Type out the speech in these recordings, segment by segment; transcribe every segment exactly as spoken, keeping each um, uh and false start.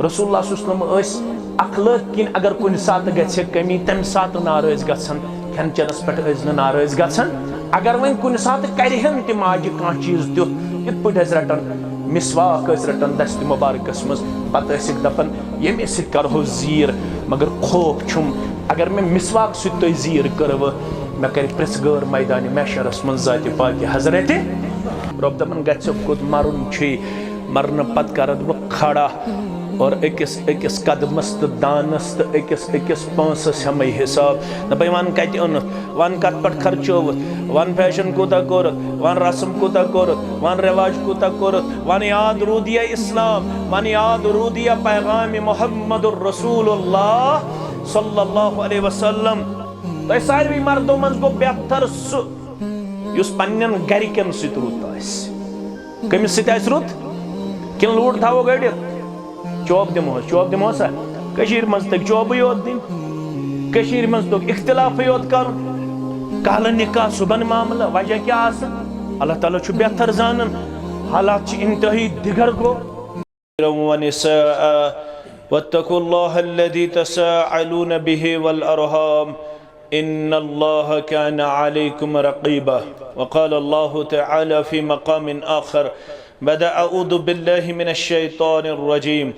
رسول اللہ صلی اللہ علیہ وسلم ٲسۍ اخلٲق کِنۍ اگر کُنہِ ساتہٕ گژھِ کمی، تَمہِ ساتہٕ ناراض گژھان، کھٮ۪ن چٮ۪نَس پٮ۪ٹھ ٲسۍ نہٕ ناراض گژھان۔ اگر وۄنۍ کُنہِ ساتہٕ کَرِہن تہِ ماجہِ کانٛہہ چیٖز تیُتھ، یِتھ پٲٹھۍ ٲسۍ رَٹان مسواک، ٲسۍ رَٹان دَستہِ مُبارکَس منٛز، پَتہٕ ٲسِکھ دَپان، "ییٚمے سۭتۍ کَرہو زیٖر، مگر خوف چھُم، اگر مےٚ مسواک سۭتۍ تُہۍ زیٖر کٔرٕوٕ، مےٚ کَرِ پرٛژھ گٲر میدانِ محشرَس منٛز ذاتِ پاکہِ حضرتِ رۄب دَپان، گژھِ کوٚت، مَرُن چھُے، مرنہٕ پتہٕ کرتھ بہٕ کھڑا، اور أکِس أکِس قدمس تہٕ دانس تہٕ أکِس أکِس پونٛسس ہٮ۪مے حساب۔ دپے، ون کتہِ اوٚنُتھ، ون کتھ پٮ۪ٹھ خرچووُتھ، ون فیشن کوٗتاہ کوٚرُتھ، ون رسم کوٗتاہ کوٚرُتھ، ون رواج کوٗتاہ کوٚرُتھ، ون یاد روٗدیا اسلام، ون یاد روٗدیا پیغام محمد رسول اللہ صلی اللہ علیہ وسلم۔ تۄہہِ ساروی مردو منٛز گوٚو بہتر سُہ، یُس پننٮ۪ن گرِکٮ۪ن سۭتۍ رُت آسہِ۔ کٔمِس سۭتۍ آسہِ رُت؟ کِنہٕ لوٗر تھاوو گٔڑِتھ؟ چوب دِمہوس، چوب دِمہوسا؟ کٔشیٖرِ منٛز تٔگۍ چوبٕے یوت دِنۍ، کٔشیٖرِ منٛز توٚگ اختلافٕے یوت کرُن۔ کالہٕ نکاح، صُبحن معاملہٕ، وجہ کیٛاہ آسان؟ اللہ تعالیٰ چھُ بہتر زانان۔ حالات چھِ انتہٲیی دِگر گوٚو۔ ونساء، واتقوا الله الذي تساءلون به والأرحام، إن الله كان عليكم رقيبا. وقال الله تعالى في مقام آخر بعد أعوذ بالله من الشيطان الرجيم،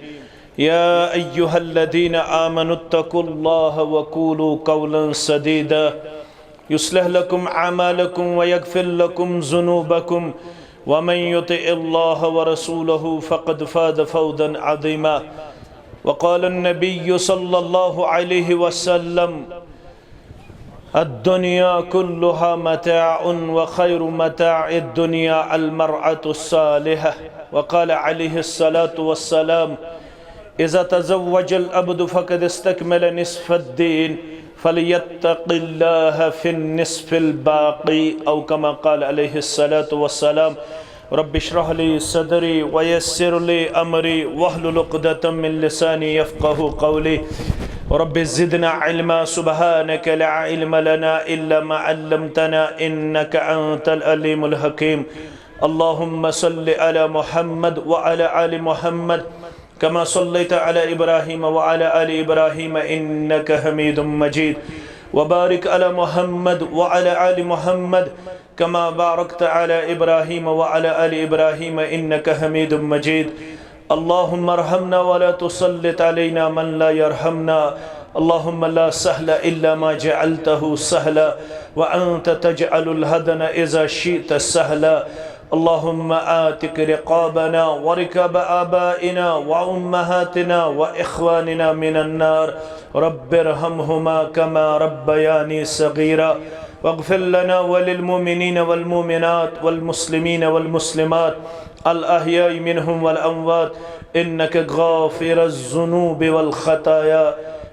يا أيها الذين آمنوا اتقوا الله وقولوا قولا سديدا، يصلح لكم أعمالكم ويغفر لكم ذنوبكم، ومن يطع الله ورسوله فقد فاز فوزا عظيما. وقال النبي صلى الله عليه وسلم، الدنيا كلها متاع وخير متاع الدنيا المرأة الصالحة. وقال عليه الصلاة والسلام، إذا تزوج العبد فقد استكمل نصف الدين، فليتق الله في النصف الباقي، أو كما قال عليه الصلاة والسلام. رب اشرح لي صدري ويسر لي أمري واحلل عقدة من لساني يفقه قولي. رب زدنا علما، سبحانك لا علم لنا إلا ما علمتنا إنك أنت العليم الحكيم. اللهم صل على محمد وعلى آل محمد كما صليت على إبراهيم وعلى آل إبراهيم إنك حميد مجيد. وبارك على محمد وعلى آل محمد كما باركت على إبراهيم وعلى آل إبراهيم إنك حميد مجيد. اللهم ارحمنا ولا تسلط علينا من لا يرحمنا. اللهم لا سهل إلا ما جعلته سهلا، وأنت تجعل الحزن إذا شئت سهلا. اللهم اعتق رقابنا ورقاب آبائنا وأمهاتنا وإخواننا من النار. رب ارحمهما كما ربياني صغيرا. واغفر لنا وللمؤمنين والمؤمنات والمسلمين والمسلمات الأحياء منهم والأموات، إنك غافر الذنوب والخطايا،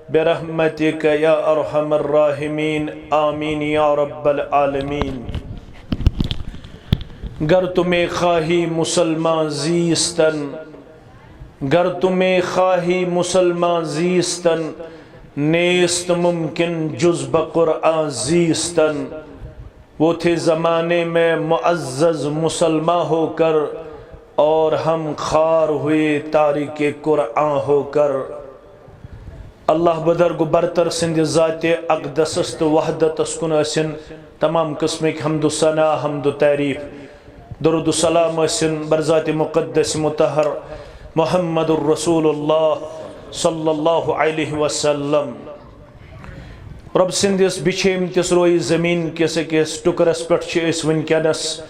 برحمتك يا أرحم الراحمين. آمين يا رب العالمين. گر تو میں خواہی مسلمان زیستن، گر تو میں خواہی مسلمان زیستن، نیست ممکن جز بہ قرآن زیستن۔ وہ تھے زمانے میں معزز مسلمان ہو کر، اور ہم خوار ہوئے تارک قرآن ہو کر۔ اللہ بدرگ و برتر سٕنٛدِ ذاتِ اقدسس تہٕ وحدتس کُن ٲسِن تمام قٕسمٕکۍ حمد و ثنا، حمد و تعریف، درود و سلام ٲسِن بر ذاتِ مقدس مطہر محمد الرسول اللہ صلی اللہ علیہ وسلم۔ رۄب سٕنٛدِس بِچھیمتِس رویہِ زٔمیٖن کِس أکِس ٹُکرَس پٮ۪ٹھ چھِ أسۍ وٕنکیٚنَس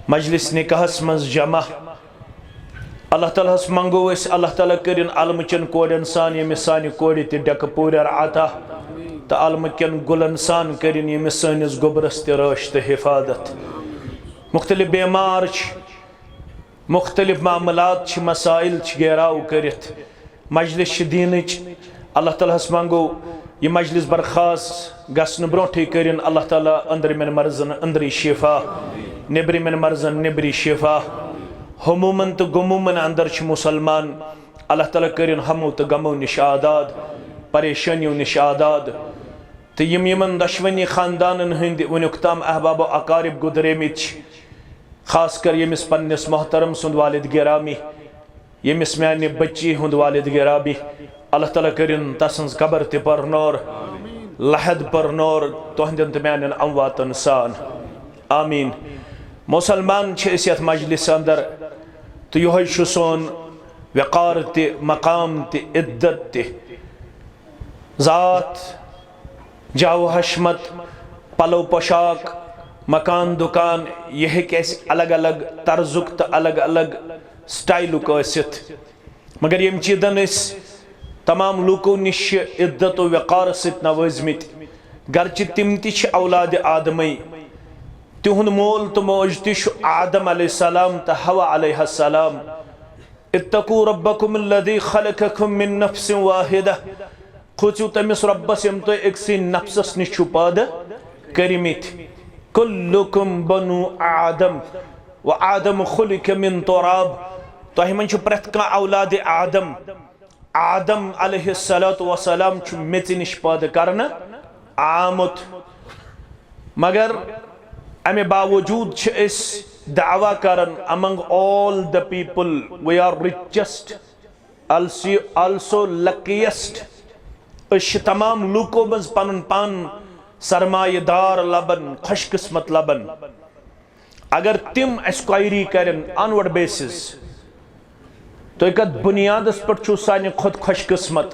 مجلس نکاحَس منٛز جمع۔ اللہ تعالیٰ ہَس منٛگو أسۍ، اللہ تعالیٰ کٔرِن عالمہٕ چٮ۪ن کورٮ۪ن سان ییٚمِس سانہِ کورِ تہِ ڈٮ۪کہٕ پوٗرٮ۪ر عطا، تہٕ عالمہٕ کٮ۪ن گُلَن سان کٔرِن ییٚمِس سٲنِس گوٚبرَس تہِ رٲچھ تہٕ حفاظت۔ مختلف بیمار چھِ، مختلف معاملات چھِ، مسائل چھِ گیراو کٔرِتھ مجلس چھِ دیٖنٕچ۔ اللہ تعالیٰ ہَس منٛگو، یہِ مجلس برخاست گژھنہٕ برونٛٹھٕے کٔرِن اللہ تعالیٰ أنٛدرِمٮ۪ن مرضن أنٛدری شفا، نیٚبرِمٮ۪ن مرضن نیٚبری شفا۔ ہمومن تہٕ غمومن اندر چھِ مسلمان، اللہ تعالیٰ کٔرِن ہمو تہٕ غمو نِش آزاد، پریشٲنیو نِش آزاد۔ تہٕ یِم یِمن دۄشوٕنی خاندانن ہٕنٛدۍ وُنیُک تام احباب و اقارب گُزریمٕتۍ چھِ، خاص کر ییٚمِس پننِس محترم سُنٛد والد گرامی ییٚمِس میانہِ بچی ہُنٛد والد گرامی، اللہ تعالیٰ کٔرِن تسٕنٛز قبر تہِ پرنور، لحد پرنور، تُہنٛدٮ۪ن تہٕ میانٮ۪ن امواتن سان۔ آمین۔ مسلمان چھِ أسۍ یتھ مجلس اندر، تہٕ یِہوٚے چھُ سون وقار تہِ، مقام تہِ، عزت تہِ۔ ذات، جاہ و حشمت، پلو پوشاک، مکان دکان، یہِ ہیٚکہِ اَسہِ الگ الگ طرزُک تہٕ الگ الگ سٹایلُک ٲسِتھ، مگر ییٚمہِ چیٖزن أسۍ تمام لوٗکو نِش چھِ عزت و وقار سۭتۍ نوٲزمٕتۍ، گرچہِ تِم تہِ چھِ اولاد آدمٕے، تِہُنٛد مول تہٕ موج تہِ چھُ آدم علیہ السلام تہٕ حوا علیہ السلام۔ اتقوا ربکم الذی خلقکم من نفس واحدہ۔ کھوژِو تٔمِس رۄبس، ییٚمۍ تۄہہِ أکسٕے نفسس نِش چھُو پٲدٕ کٔرمٕتۍ۔ کلکم بنو آدم و آدم خلق من تراب۔ تۄہہِ منٛز چھُ پرٛٮ۪تھ کانٛہہ اولاد آدم۔ آدم علیہ الصلوۃ والسلام چھُ میٚژِ نِش پٲدٕ کرنہٕ آمُت۔ مگر امہِ باوجود چھِ أسۍ دعویٰ کران، among all the people we are richest, also also luckiest۔ أسۍ چھِ تمام لوٗکو منٛز پنُن پان سرمایہ دار لبان، خۄش قسمت لبان۔ اگر تِم اسہِ query Karan on what basis، تُہۍ کتھ بنیادس پٮ۪ٹھ چھِو سانہِ کھۄتہٕ خۄش قسمت؟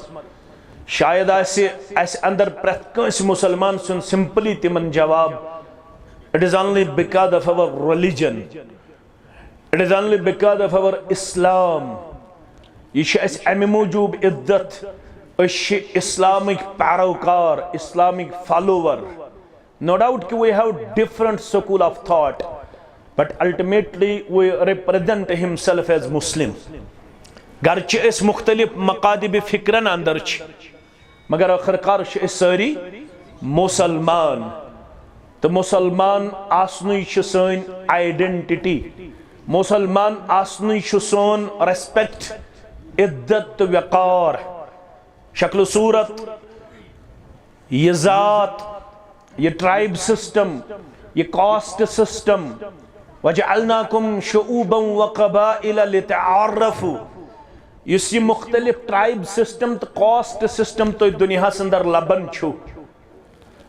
شاید آسہِ اسہِ اندر پرٛٮ۪تھ کٲنٛسہِ مسلمان سُنٛد simply تِمن جواب، it is only because of our religion, it is only because of our Islam۔ یہِ چھُ اسہِ امہِ موٗجوٗب عزت، أسۍ چھِ اسلامٕکۍ پیروکار، اسلامٕکۍ follower۔ No doubt کہ we have different school of thought, but ultimately we represent himself as Muslim۔ گرچہ أسۍ مختلف مقادب فکرن اندر چھِ، مگر ٲخر کار چھِ أسۍ سٲری مسلمان۔ تہٕ مسلمان آسنُے چھُ سٲنۍ identity، مسلمان آسنُے چھُ سون respect، عزت تہٕ وقار۔ شکل و صورت، یہِ ذات، یہِ tribe system، یہِ caste system، وجعلناکم شعوبا و قبائل لتعارفوا۔ یُس یہِ مختلف tribe system تہٕ caste system تُہۍ دُنیاہس اندر لبان چھِو،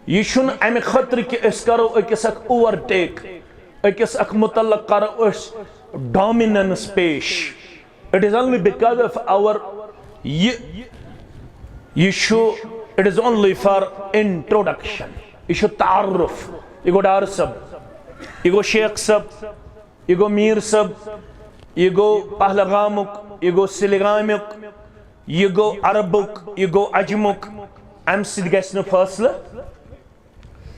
یہِ چھُنہٕ امہِ خٲطرٕ کہِ أسۍ کرو أکِس اکھ overtake، أکِس اکھ متعلق کرو أسۍ dominance پیش۔ It is only because of our، یہِ، یہِ چھُ، it is only for introduction۔ یہِ چھُ تعارف۔ یہِ گوٚو ڈار صٲب، یہِ گوٚو شیخ صٲب، یہِ گوٚو میٖر صٲب، یہِ گوٚو پہلگامُک، یہِ گوٚو سِلگامیُک، یہِ گوٚو عربُک، یہِ گوٚو عجمُک۔ امہِ سۭتۍ گژھِ نہٕ فٲصلہٕ۔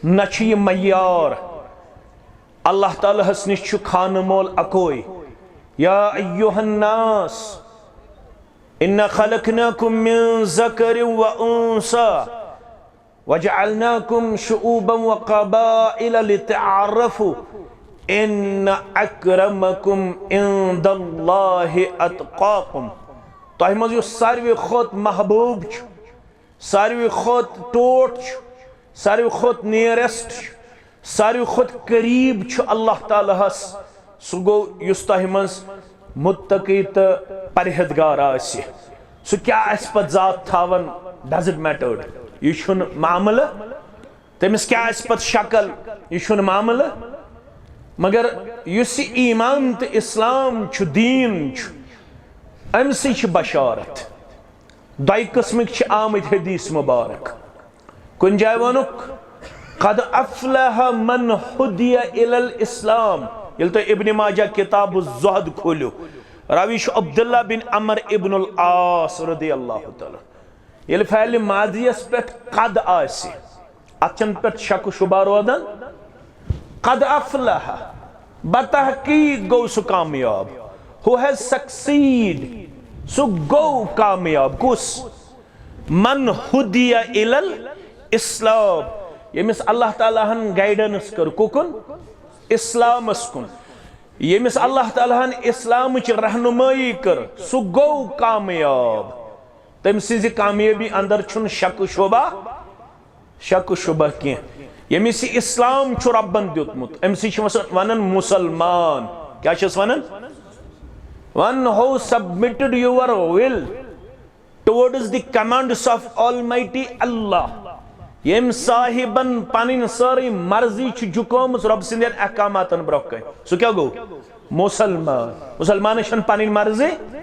نہ چھُ یہِ معیار۔ اللہ تعالیٰ ہس نِش چھُ خانہٕ مول اکوے۔ یا ایھا الناس، انا خلقناکم من ذکر و انثی وجعلناکم شعوبا و قبائل لتعارفوا، ان اکرمکم عند اللہ اتقاکم۔ تۄہہِ منٛز یُس ساروی کھۄتہٕ محبوب چھُ، ساروی کھۄتہٕ ٹوٹھ چھُ، ساروی کھۄتہٕ nearest چھُ، ساروی کھۄتہٕ قریب چھُ اللہ تعالیٰ ہس، سُہ گوٚو یُس تۄہہِ منٛز متقی تہٕ پرہیزگار آسہِ۔ سُہ کیٛاہ آسہِ پتہٕ ذات تھاوان، doesn't matter۔ یہِ چھُنہٕ معاملہٕ۔ تٔمِس کیٛاہ آسہِ پتہٕ شکل، یہِ چھُنہٕ معاملہٕ۔ مگر یُس یہِ ایمان تہٕ اسلام چھُ، دیٖن چھُ، امہِ سۭتۍ چھِ بشارت۔ دۄیہِ قٕسمٕکۍ چھِ آمٕتۍ حدیث مبارک۔ کُنہِ جایہِ ووٚنُکھ، "قد افلح من ہدی الی الاسلام"۔ ییٚلہِ تُہۍ ابن ماجہ کتاب الزہد کھوٗلِو، راوی چھُ عبداللہ بن عمر ابن العاص رضی اللہ تعالیٰ۔ ییٚلہِ فعلِ ماضیَس پٮ۪ٹھ قد آسہِ، اتھ چھَنہٕ پٮ۪ٹھ شک و شبہ روزان۔ قد افلح، بتحقیق گوٚو سُہ کامیاب۔ Who has succeed، سُہ گوٚو کامیاب۔ کُس؟ من ہدی الی الاسلام، ییٚمِس اللہ تعالیٰ ہن guidance کٔر۔ کُکُن؟ اسلامس کُن۔ ییٚمِس اللہ تعالیٰ ہن اسلامٕچ رہنمٲیی کٔر، سُہ گوٚو کامیاب۔ تٔمۍ سٕنٛزِ کامیٲبی اندر چھُنہٕ شک و شبہ، شک و شبہ کینٛہہ۔ ییٚمِس یہِ اسلام چھُ رۄبن دیُتمُت، أمۍ سٕے چھِ وَسان، ونان مسلمان۔ کیٛاہ چھِس ونان؟ One who submitted your will towards the commands of Almighty Allah. ییٚمۍ صاحبن پنٕنۍ سٲرٕے مرضی چھِ جُکٲمٕژ رۄب سٕنٛدٮ۪ن احکاماتن برٛونٛہہ کنہِ، سُہ کیٛاہ گوٚو؟ مسلمان۔ مسلمانس چھنہٕ پنٕنۍ مرضی۔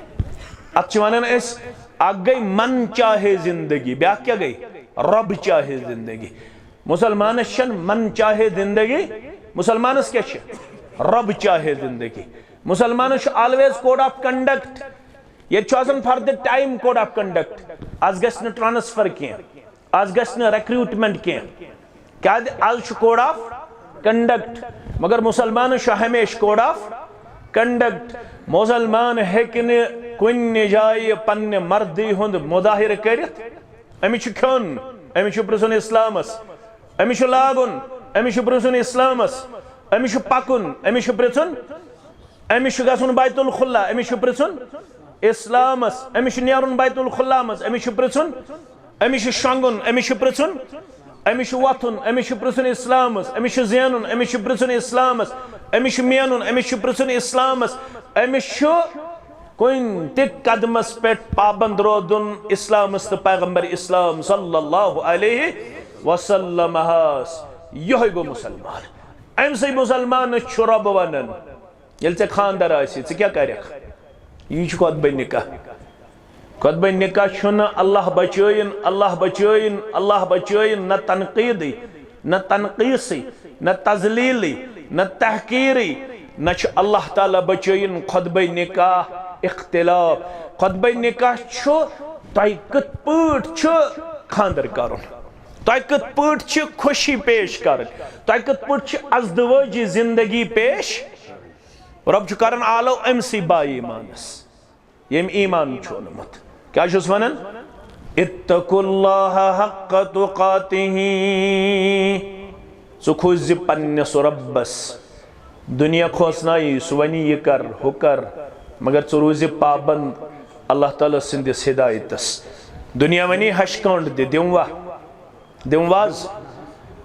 اتھ چھِ ونان أسۍ، اکھ گٔے من چاہے زندگی، بیٛاکھ کیٛاہ گٔے؟ رۄب چاہے زندگی۔ مسلمانس چھنہٕ من چاہے زندگی، مسلمانس کیٛاہ چھِ؟ رۄب چاہے زندگی۔ مسلمانس چھُ always code of conduct۔ ییٚتہِ چھُ آسان for the time code of conduct۔ از گژھِ نہٕ transfer کینٛہہ، از گژھِ نہٕ recruitment کینٛہہ۔ کیٛازِ؟ از چھُ code of conduct۔ مگر مسلمانس چھُ ہمیشہِ code of conduct۔ مسلمان ہیٚکہِ نہٕ کُنہِ جایہِ پننہِ مردی ہُنٛد مظاہرٕ کٔرِتھ۔ أمِس چھُ کھیوٚن، أمِس چھُ پرٛژھُن اسلامس، أمِس چھُ لاگُن، أمِس چھُ پرٛژھُن اسلامس، أمِس چھُ پکُن، أمِس چھُ پرٛژھُن، أمِس چھُ گژھُن بیت الخلا، أمِس چھُ پرٛژھُن اسلامس، أمِس چھُ نیرُن بیت الخلا منٛز، أمِس چھُ پرٛژھُن، أمِس چھُ شۄنٛگُن، أمِس چھُ پرٛژھُن، أمِس چھُ وۄتھُن، أمِس چھُ پرٛژھُن اسلامس، أمِس چھُ زینُن، أمِس چھُ پرٛژھُن اسلامس، أمِس چھُ مینُن، أمِس چھُ پرٛژھُن اسلامس، أمِس چھُ کُنہِ تہِ قدمس پٮ۪ٹھ پابند روزُن اسلامس تہٕ پیغمبر اسلام صلی اللہ علیہ وسلمس۔ یہوے گوٚو مسلمان۔ أمۍ سٕے مسلمانس چھُ رۄب ونان، ییٚلہِ ژےٚ خانٛدر آسہِ، ژٕ کیٛاہ کرکھ؟ یی چھُ خطبہ نکاح۔ خطبہ نکاح چھُنہٕ اللہ بچٲیِن، اللہ بچٲیِن، اللہ بچٲیِن، نہ تنقیدٕے، نہ تنقیٖصٕے، نہ تذلیٖلٕے، نہ تحقیٖرٕے، نہ چھُ اللہ تعالیٰ بچٲیِن خطبہ نکاح اختلاف۔ خطبہ نکاح چھُ تۄہہِ کِتھ پٲٹھۍ چھُ خانٛدر کرُن، تۄہہِ کِتھ پٲٹھۍ چھِ خوشی پیش کرٕنۍ، تۄہہِ کِتھ پٲٹھۍ چھِ ازدوٲجی زندگی پیش۔ رۄب چھُ کران آلو أمۍ سٕے با ایٖمانس، ییٚمۍ ایٖمان چھُ اوٚنمُت۔ کیٛاہ چھُس ونان؟ اتقوا اللہ حق تقاتہ۔ ژٕ کھوٗژ زِ پننِس رۄبس۔ دُنیا کھوژنایی، سُہ ونی یہِ کر، ہُہ کر، مگر ژٕ روٗزِ پابند اللہ تعالیٰ سٕنٛدِس ہدایتس۔ دُنیا ونی ہشہِ کٲنٛٹھ دِ، دِموا؟ دِموا حظ؟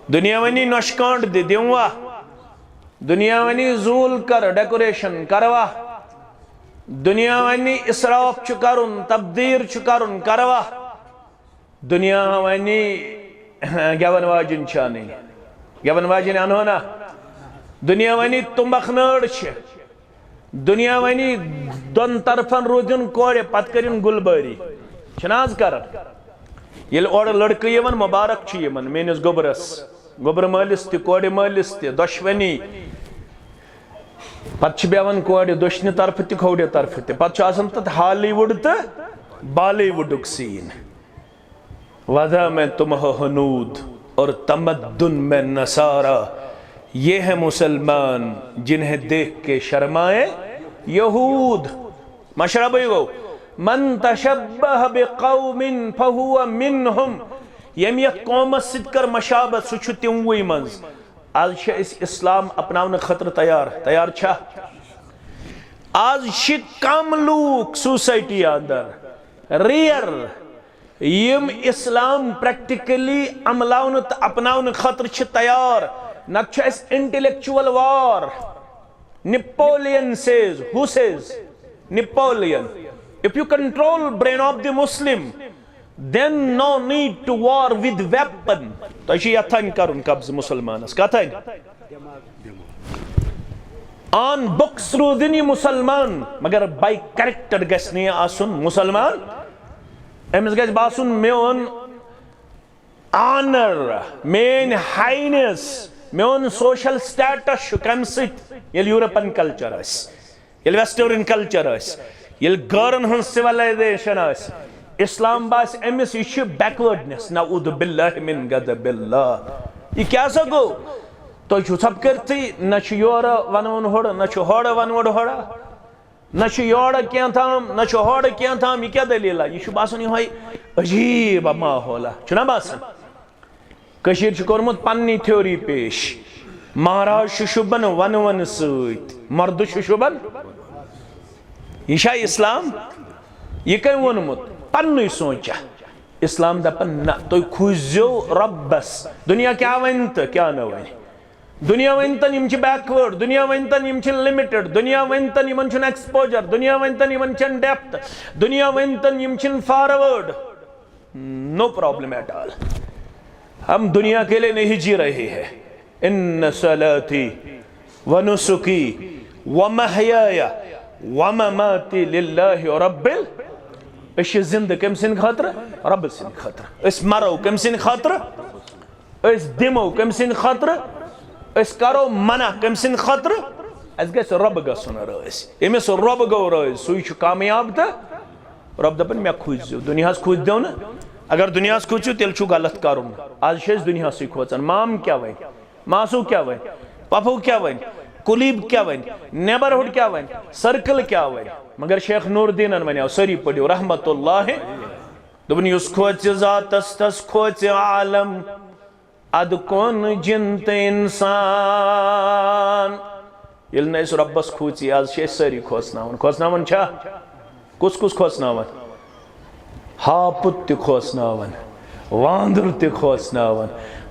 دُنیا ونی نۄشہِ کٲنٛٹھ دِ، دِموا؟ دُنیا ونی زوٗل کر، decoration کروا؟ دُنیا ونی اسراف چھُ کرُن، تبذیر چھُ کرُن، کروا؟ دُنیا ونی گٮ۪ون واجِنۍ چھِ انٕنۍ، گٮ۪ون واجِنۍ انہو نا؟ دُنیا ونی تُمبکھ نٲر چھِ۔ دُنیا ونی دۄن طرفن روٗدِن کورِ، پتہٕ کٔرِن گُلبٲری۔ چھِنہٕ حظ کران؟ ییٚلہِ اورٕ لڑکہٕ یِوان، مُبارک چھُ یِمن، میٲنِس گوٚبرس، گوٚبرٕ مٲلِس تہِ، کورِ مٲلِس تہِ، دۄشوٕنی۔ پتہٕ چھِ بیٚہوان کورِ دٔچھنہِ طرفہٕ تہِ، کھوورِ طرفہٕ تہِ۔ پتہٕ چھُ آسان تتھ ہالی وُڈ تہٕ بالی وُڈُک scene۔ وضع میں تمہو ہنود اور تمدن میں نصارہ، یہ ہے مسلمان جنہیں دیکھ کے شرمائے یہود۔ مشربٕے گوٚو، من تشبہ بقوم فہو منہم۔ ییٚمۍ یتھ قومس سۭتۍ کٔر مشابت، سُہ چھُ تِموٕے منٛز۔ از چھِ أسۍ اسلام اپناونہٕ خٲطرٕ تیار، تیار چھا؟ از چھِ کم لوٗکھ society اندر، rare، یِم اسلام practically عملاونہٕ تہٕ اپناونہٕ خٲطرٕ چھِ تیار، نتہٕ چھُ اَسہِ intellectual war۔ Napoleon says, who says? Napoleon. If you control brain of the Muslim, then no need to war with weapon. تۄہہِ چھُ یتھن کرُن قبضہٕ مسلمانس۔ کتھن؟ On books روٗدِن یہِ مسلمان، مگر by character گژھِ نہٕ یہِ آسُن مسلمان۔ أمِس گژھِ باسُن، میون honor، میٲنۍ highness، میون social status چھُ کمہِ سۭتۍ؟ ییٚلہِ European culture آسہِ، ییٚلہِ western culture آسہِ، ییٚلہِ غٲرن ہٕنٛز civilization آسہِ، اسلام باسہِ أمِس یہِ چھُ backwardness۔ نعوذ باللہ من غضب اللہ۔ یہِ کیٛاہ سا گوٚو؟ تُہۍ چھِو ژھۄپہٕ کٔرتھٕے، نہ چھُ یورٕ ونوُن ہورٕ، نہ چھُ ہورٕ ونوُن ہورٕ۔ نہ چھُ یورٕ کینٛہہ تام، نہ چھُ ہورٕ کینٛہہ تام، یہِ کیٛاہ دٔلیٖلہ؟ یہِ چھُ باسان یِہوٚے عجیٖب ماحولہ، چھُنہ باسان؟ کٔشیٖرِ چھُ کوٚرمُت پننی theory پیش، مہراز چھُ شوٗبان وَنہٕ وَنہٕ سۭتۍ، مردٕ چھُ شوٗبان۔ یہِ چھا اسلام؟ یہِ کٔمۍ ووٚنمُت؟ پننُے سونٛچا۔ اسلام دپان، نہ، تُہۍ کھوٗژزیو رۄبس۔ دُنیا کیٛاہ ونہِ تہٕ کیٛاہ نہٕ ونہِ۔ دنیا ؤنۍتن یِم چھِ backward، دنیا ؤنۍتن یِم چھِ limited، دنیا ؤنۍتن یِمن چھُنہٕ exposure، دنیا ؤنۍتن یِمن چھَنہٕ depth، دنیا ؤنۍتن یِم چھِنہٕ forward۔ No problem at all۔ ہم دنیا کے لیے نہیں جی رہے ہیں۔ ان صلاتی و نسکی و محیای و مماتی للہ رب ال-، أسۍ چھِ زندٕ کٔمۍ سٕنٛدِ خٲطرٕ؟ رب سٕنٛدِ خٲطرٕ۔ أسۍ مرو کٔمۍ سٕنٛدِ خٲطرٕ؟ أسۍ دِمو کٔمۍ سٕنٛدِ خٲطرٕ؟ أسۍ کرو منع کٔمۍ سٕنٛدِ خٲطرٕ؟ اَسہِ گژھِ رۄب گژھُن رٲضۍ۔ ییٚمِس رۄب گوٚو رٲضۍ، سُے چھُ کامیاب۔ تہٕ رۄب دَپان، "مےٚ کھوٗژ زیو، دُنیاہَس کھوٗژ دیو نہٕ۔" اگر دُنیاہَس کھوٗژِو، تیٚلہِ چھُ غلط کَرُن۔ آز چھِ أسۍ دُنیاہَسٕے کھوژان۔ مام کیٛاہ وَنہِ؟ ماسوٗ کیٛاہ وَنہِ؟ پۄپھو کیٛاہ وَنہِ؟ کُلیٖب کیٛاہ وَنہِ؟ neighborhood کیٛاہ وَنہِ؟ circle کیٛاہ وَنہِ؟ مگر شیخ نور دیٖنَن وَنیو، سٲری پٔرِو رحمتہ اللہ۔ دوٚپُن، یُس کھوژِ ذاتس، تس کھوژِ عالم، ادٕ کون جن تہٕ انسان۔ ییٚلہِ نہٕ أسۍ رۄبس کھوژی، از چھِ أسۍ سٲری کھوژناوان۔ کھوژناوان چھا؟ کُس کُس کھوژناوان؟ ہاپُت تہِ کھوژناوان، واندُر تہِ کھوژناوان،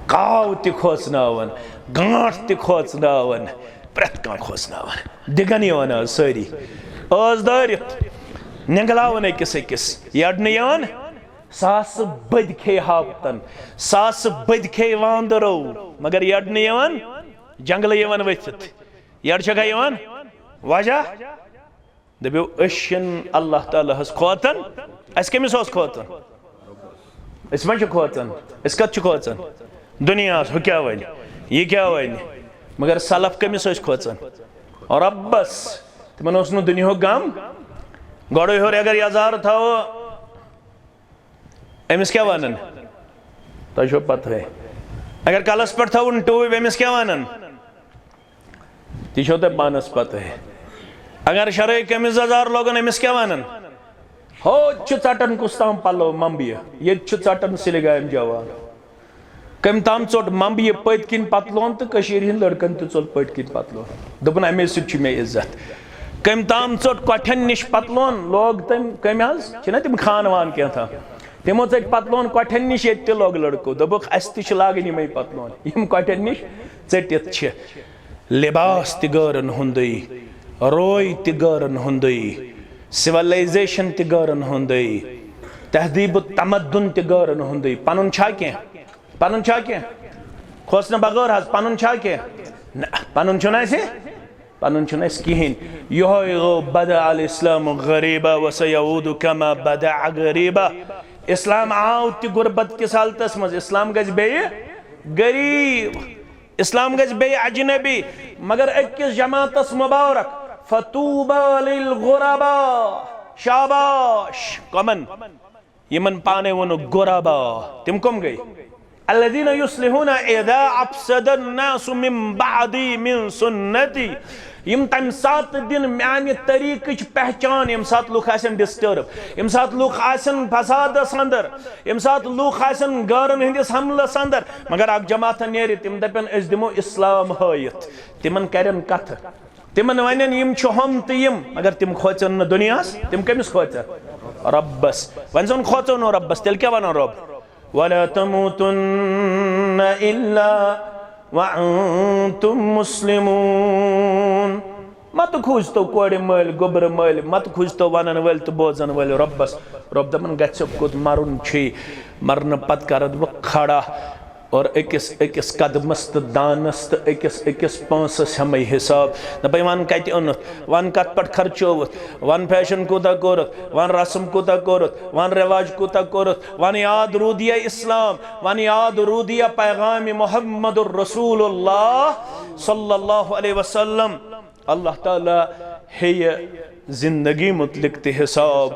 کاو تہِ کھوژناوان، گانٹھ تہِ کھوژناوان، پرٛٮ۪تھ کانٛہہ کھوژناوان۔ دِگن یِوان از سٲری۔ ٲس دٲرِتھ نٮ۪نٛگلاوان أکِس أکِس، یڈنہٕ یِوان۔ ساسہٕ بٔدۍ کھے ہاپتن، ساسہٕ بٔدۍ کھے واندرو، مگر یڈ نہٕ یِوان، جنگلہٕ یِوان ؤتھِتھ۔ یڈ چھکھا یِوان؟ وجہ؟ دٔپِو، أسۍ چھِنہٕ اللہ تعالیٰ ہس کھوژان۔ اَسہِ کٔمِس اوس کھوژان؟ أسۍ ما چھِ کھوژان؟ أسۍ کتھ چھِ کھوژان؟ دُنیاہس، ہُہ کیٛاہ ونہِ، یہِ کیٛاہ ونہِ؟ مگر سلف کٔمِس ٲسۍ کھوژان؟ رۄبس۔ تِمن اوس نہٕ دُنیاہُک غم۔ گۄڈے ہیوٚر اگر یزار تھاوو، أمِس کیٛاہ وَنان؟ تۄہہِ چھو پَتہٕے۔ اگر کَلَس پٮ۪ٹھ تھاوُن ٹوٗپۍ، أمِس کیٛاہ وَنان؟ تہِ چھو تۄہہِ پانَس پَتہٕے۔ اگر شرٲے قمیٖض یَزار لوگُن، أمِس کیٛاہ وَنان؟ ہوٚتہِ چھُ ژَٹان کُس تام پَلو مَمبیہِ، ییٚتہِ چھُ ژَٹان سِلگامہِ جوان۔ کٔمۍ تام ژوٚٹ ممبیہِ پٔتۍ کِنۍ پتلون تہٕ کٔشیٖرِ ہٕنٛدۍ لٔڑکن تہِ ژوٚل پٔتۍ کِنۍ پتلون۔ دوٚپُن، "اَمے سۭتۍ چھُ مےٚ عزت۔" کٔمۍ تام ژوٚٹ کۄٹھٮ۪ن نِش پتلون، لوگ تٔمۍ، کٔمۍ حظ؟ چھِنہ تِم خان وان کینٛہہ تام۔ تِمو ژٔٹۍ پتلون کۄٹھٮ۪ن نِش، ییٚتہِ تہِ لوگ لٔڑکو۔ دوٚپُکھ، "اَسہِ تہِ چھِ لاگٕنۍ یِمے پتلون، یِم کۄٹھٮ۪ن نِش ژٔٹِتھ چھِ۔" لباس تہِ گٲرن ہُنٛدُے، روے تہِ گٲرن ہُنٛدُے، civilization تہِ گٲرن ہُنٛدُے، تہذیب و تمدن تہِ گٲرن ہُنٛدُے۔ پنُن چھا کینٛہہ؟ پنُن چھا کینٛہہ؟ کھوژنہٕ بغٲر حظ، پنُن چھا کینٛہہ؟ نہ، پنُن چھُنہٕ اَسہِ، پنُن چھُنہٕ اَسہِ کِہیٖنۍ۔ یِہوٚے گوٚو، "بدأ الإسلام غريبا وسيعود كما بدأ غريبا۔" اسلام آو تہِ غربت کِس حالتس منٛز، اسلام گژھِ بیٚیہِ غریٖب، اسلام گژھِ بیٚیہِ اجنبی، مگر أکِس جماعتس مبارک، "فطوبى للغرباء۔" شاباش کمن؟ یِمن پانے ووٚنُکھ غربا۔ تِم کم گٔے؟ "الذين يصلحون إذا أفسد الناس من بعدي من سنتي۔" یِم تمہِ ساتہٕ دِن میانہِ طریٖقٕچ پہچان، ییٚمہِ ساتہٕ لُکھ آسن disturb، ییٚمہِ ساتہٕ لُکھ آسن فسادس اندر، ییٚمہِ ساتہٕ لُکھ آسن غٲرن ہٕنٛدِس حملس اندر، مگر اکھ جماعتہ نیرِ، تِم دپن، "أسۍ دِمو اسلام ہٲیِتھ۔" تِمن کرن کتھٕ۔ تِمن ونن، "یِم چھِ ہُم تہٕ یِم"، مگر تِم کھوژن نہٕ دُنیاہس، تِم کٔمِس کھوژن؟ رۄبس۔ وۄنۍ زن کھوژو نہٕ رۄبس، تیٚلہِ کیٛاہ ونن رۄب؟ "ولا تموتن الا وانتم مسلمون۔" مت کھوژتو کورِ مٲلۍ، گوٚبرٕ مٲلۍ، مت کھوژتو ونن وٲلۍ تہٕ بوزن وٲلۍ رۄبس۔ رۄب دپان، "گژھِ کوٚت، مرُن چھُے، مرنہٕ پتہٕ کرتھ بہٕ کھڑا۔" اور أکِس أکِس قدمس تہٕ دانس تہٕ أکِس أکِس پونٛسس ہٮ۪مے حساب۔ دپے، "وَن کتہِ اوٚنُتھ، وَن کتھ پٮ۪ٹھ خرچووُتھ، وَن فیشن کوٗتاہ کوٚرُتھ، وَن رسم کوٗتاہ کوٚرُتھ، وَن رواج کوٗتاہ کوٚرُتھ، وَن یاد روٗدیا اسلام، وَن یاد روٗدیا پیغام محمد رسول اللہ صلی اللہ علیہ وسلم۔" اللہ تعالیٰ ہیٚیہِ زندگی متعلق تہِ حساب،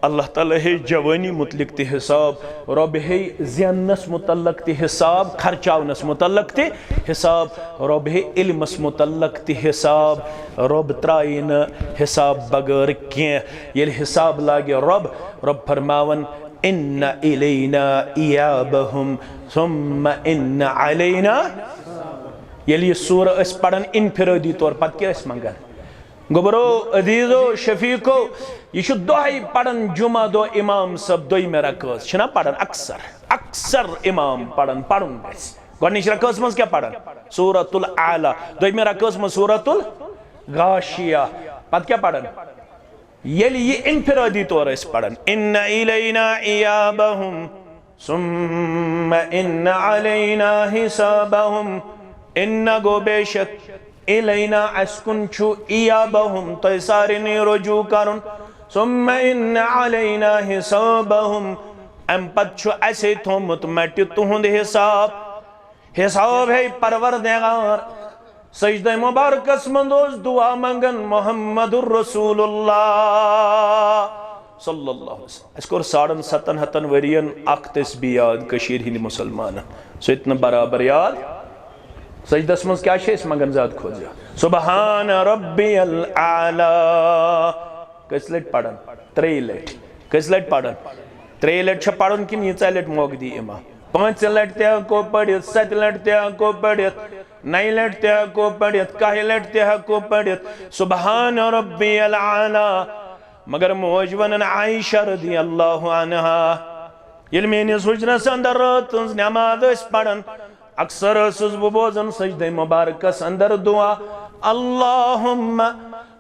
اللہ تعالیٰ ہیٚیہِ جوٲنی متعلق تہِ حساب، رۄب ہیٚیہِ زیننس متعلق تہِ حساب، خرچاونس متعلق تہِ حساب، رۄب ہیٚیہِ علمس متعلق تہِ حساب۔ رۄب ترٛایہِ نہٕ حساب بغٲر کینٛہہ۔ ییٚلہِ حساب لاگہِ رۄب، رۄب فرماون، "ان الینا ایابہم ثم ان علینا۔" ییٚلہِ یہِ سورہ ٲسۍ پران انفرٲدی طور، پتہٕ کیٛاہ ٲسۍ منگان؟ گوٚبرو، عزیزو، شفیقو، یہِ چھُ دۄہے پران جمعہ دۄہ امام صٲب دوٚیمہِ رکٲژ، چھِنہ پران اکثر، اکثر امام پران، پرُن گژھِ۔ گۄڈٕنِچ رکٲژ منٛز کیٛاہ پران؟ سورۃ الاعلیٰ۔ دوٚیمہِ رکٲژ منٛز سورۃ الغاشیہ۔ پتہٕ کیٛاہ پران؟ ییٚلہِ یہِ انفرادی طور ٲسۍ پران، ان الینا ایابہم ثم ان علینا حسابہم، ان گوٚو بے شک، الینا، اسہِ کُن چھُ، ایابہم، تۄہہِ سارنٕے رجوع کرُن، ثم ان علینا حسابہم، امہِ پتہٕ چھُ اسے تھومُت مٹہِ تُہُنٛد حساب۔ حساب ہے پروردگار۔ سجدہ مبارکس منٛز اوس دعا منگان محمد رسول اللہ صلی اللہ علیہ وسلم۔ اسہِ کوٚر ساڑن ستن ہتن ؤرین اکھ تسبیح یاد کٔشیٖرِ ہٕنٛدِ مُسلمانن۔ سُہ تہِ نہٕ برابر یاد۔ سجدس منٛز کیٛاہ چھِ أسۍ منگان زیادٕ کھۄتہٕ زیادٕ؟ سبحان ربی الاعلیٰ۔ کٔژِ لٹہِ پران؟ ترٛیٚیہِ لٹہِ۔ کٔژِ لٹہِ پران؟ ترٛیٚیہِ لٹہِ چھا پرُن کِنہٕ ییٖژاہ لٹہِ موقعہٕ دی امام؟ پانٛژِ لٹہِ تہِ ہٮ۪کو پٔرِتھ، ستہِ لٹہِ تہِ ہٮ۪کو پٔرِتھ، نَیہِ لٹہِ تہِ ہٮ۪کو پٔرِتھ، کاہہِ لٹہِ تہِ ہٮ۪کو پٔرِتھ۔ سبحان ربی الاعلیٰ۔ مگر موج ونان عائشہ رضی اللہ عنہا، ییٚلہِ میٲنِس حجرس اندر رٲژ ہٕنٛز نماز ٲسۍ پران، اکثر ٲسٕس بہٕ بوزان سجدے مبارکس اندر دعا، اللہم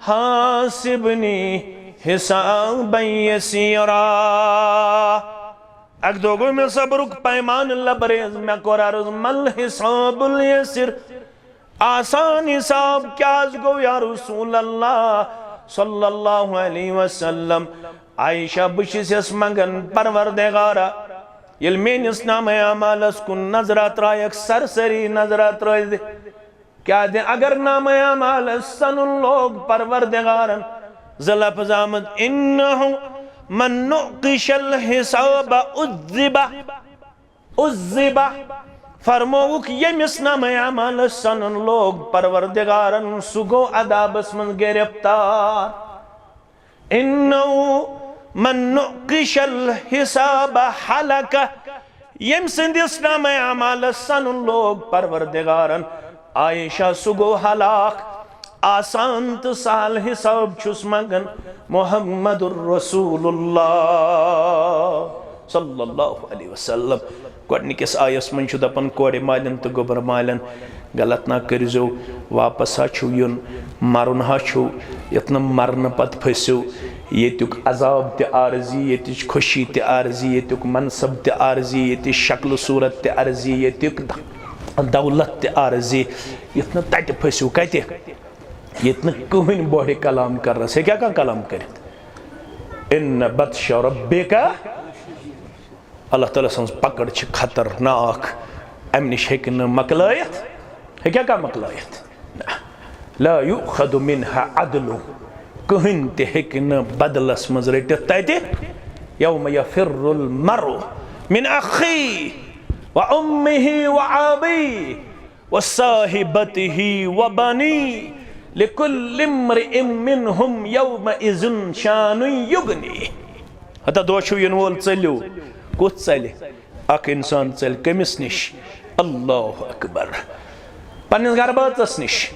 حاسبنی حسابا یسیرا۔ اکہِ دۄہ گوٚو مےٚ صبرُک پیمانہٕ لبریز، مےٚ کوٚر عرض، مل حساب الیسر؟ آسان حساب کیٛازِ گوٚو یا رسول اللہ صلی اللہ علیہ وسلم؟ عائشہ، بہٕ چھس یس منگان، پروردگارا، ییٚلہِ میٲنِس نامہ اعمالس کُن نظرہ ترایکھ، سرسری نظرہ ترٲوِتھ، کیٛازِ اگر نامہ اعمالس سنُن لوگ پروردگارن، زٕ لفظ آمٕتۍ، انہ من نقش الحساب عذب۔ عذب۔ فرمووُکھ، ییٚمِس نامہ اعمالس سنُن لوگ پروردگارن، سُہ گوٚو عذابس منٛز گرفتار۔ انہ من نقش الحساب ہلک۔ ییٚمہِ سٕنٛدِس نامہ اعمالس سنُن لوگ پروردگارن، عائشہ، سُہ گوٚو ہلاک۔ آسان تہٕ سہل حساب چھُس منگان محمد رسول اللہ صلی اللہ علیہ وسلم۔ گۄڈٕنِکِس آیس منٛز چھُ دپان کورِ مالٮ۪ن تہٕ گوٚبر مالٮ۪ن، غلط نہ کٔرۍزیو، واپس ہا چھُو یُن، مرُن ہا چھُو، یتھ نہٕ مرنہٕ پتہٕ پھٔسِو۔ ییٚتیُک عذاب تہِ عارضی، ییٚتِچ خوشی تہِ عارضی، ییٚتیُک منصب تہِ عارضی، ییٚتِچ شکل صورت تہِ عارضی، ییٚتیُک دولت تہِ عارضی، یتھ نہٕ تتہِ پھٔسِو۔ کتہِ؟ ییٚتہِ نہٕ کٕہٕنۍ بۄہرِ کلام کرنس۔ ہیٚکیٛاہ کانٛہہ کلام کٔرِتھ؟ ان بطش ربک، اللہ تعالیٰ سٕنٛز پکڑ چھِ خطرناک، امہِ نِش ہیٚکہِ نہٕ مۄکلٲیِتھ۔ ہیٚکیٛاہ کانٛہہ مۄکلٲیِتھ؟ نہ۔ لا یؤخذ منها عدل، کٕہٕنۍ تہِ ہیٚکہِ نہٕ بدلس منٛز رٔٹِتھ تتہِ۔ یوم یفر المرء من اخیہ و امہ و ابیہ وصاحبته وبنيه لكل امرئ منهم يومئذ شأن يغنيه۔ ہتا دۄہ چھُ یِنہٕ وول، ژٔلِو۔ کُس ژَلہِ؟ اکھ انسان ژَلہِ کٔمِس نِش؟ اللہ اکبر۔ پننِس گرٕ بٲژَس نِش،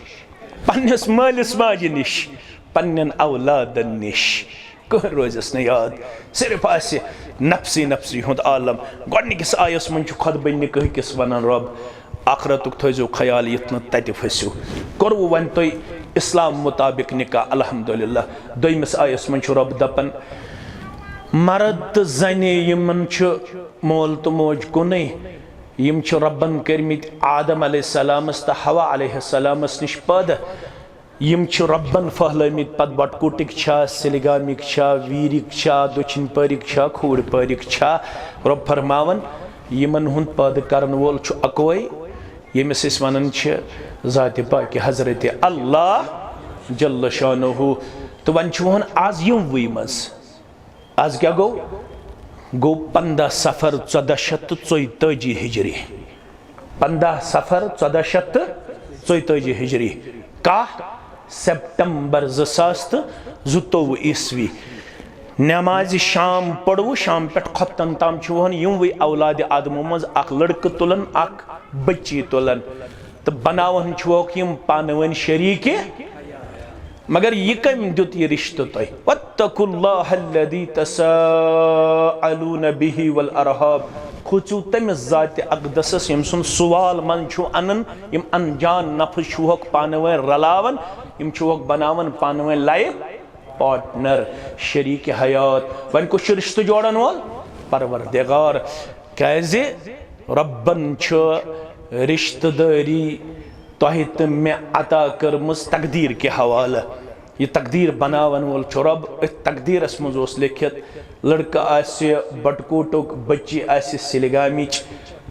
پننِس مٲلِس ماجہِ نِش، پننٮ۪ن اولادن نِش۔ کٕہٕنۍ روزٮ۪س نہٕ یاد، صرف آسہِ نفسی نفسی ہُنٛد عالم۔ گۄڈٕنِکِس آیس منٛز چھُ خۄطبہٕ نکاح کِس ونان رۄب، آخرتُک تھٲیزیو خیال یُتھ نہٕ تتہِ پھٔسِو۔ کوٚروٕ وۄنۍ تۄہہِ اسلام مطابق نکاح، الحمدللہ۔ دوٚیمِس آیس منٛز چھُ رۄب دپان، مرد تہٕ زنہِ یِمن چھُ مول تہٕ موج کُنُے، یِم چھِ رۄبن کٔرمٕتۍ آدم علیہ السلامس تہٕ حوا علیہ السلامس نِش پٲدٕ۔ یِم چھِ رۄبن پھٔہلٲومٕتۍ پتہٕ بۄٹہٕ کوٹٕکۍ چھا، سِلگامٕکۍ چھا، ویٖرِکۍ چھا، دٔچھِنۍ پٲرِکۍ چھا، کھوٗرِ پٲرِکۍ چھا۔ رۄب فرماوان، یِمن ہُنٛد پٲدٕ کرن وول چھُ اکوے، ییٚمِس أسۍ ونان چھِ ذاتِ پاکہِ حضرت اللہ جل شانہ۔ تہٕ وۄنۍ چھُ وۄنۍ آز یِموٕے منٛز۔ آز کیٛاہ گوٚو؟ گوٚو پنٛداہ صفر ژۄداہ شیٚتھ تہٕ ژۄیتٲجی ہجری۔ پنٛداہ صفر ژۄداہ شیٚتھ تہٕ ژۄیتٲجی ہجری۔ کاہ سپٹمبر زٕ ساس تہٕ زٕتووُہ عیسوی۔ نمازِ شام پوٚرُو، شام پٮ۪ٹھ خۄفتن تام چھُ وۄنۍ یِموٕے اولادِ آدمو منٛز اکھ لڑکہٕ تُلان، اکھ بچی تُلان۔ تہٕ بناوان چھُوکھ یِم پانہٕ ؤنۍ شریٖکہِ۔ مگر یہِ کٔمۍ دیُت یہِ رشتہٕ تۄہہِ؟ واتقوا اللہ الذی تساءلون بہ والارحام۔ کھوژِو تٔمِس ذاتِ اقدسس، ییٚمہِ سُنٛد سوال منٛز چھُو انان، یِم انجان نفس چھُوکھ پانہٕ ؤنۍ رلاوان، یِم چھُوکھ بناوان پانہٕ ؤنۍ life partner، شریٖکہِ حیات۔ وۄنۍ کُس چھُ رشتہٕ جوڑن وول؟ پروردگار۔ کیازِ؟ رۄبن چھُ رشتہٕ دٲری تۄہہِ تہٕ مےٚ عطا کٔرمٕژ تقدیٖر کہِ حوالہٕ۔ یہِ تقدیٖر بناون وول چھُ رۄب۔ أتھۍ تقدیٖرس منٛز اوس لیٚکھِتھ، لڑکہٕ آسہِ بٹکوٹُک، بچی آسہِ سِلگامِچ،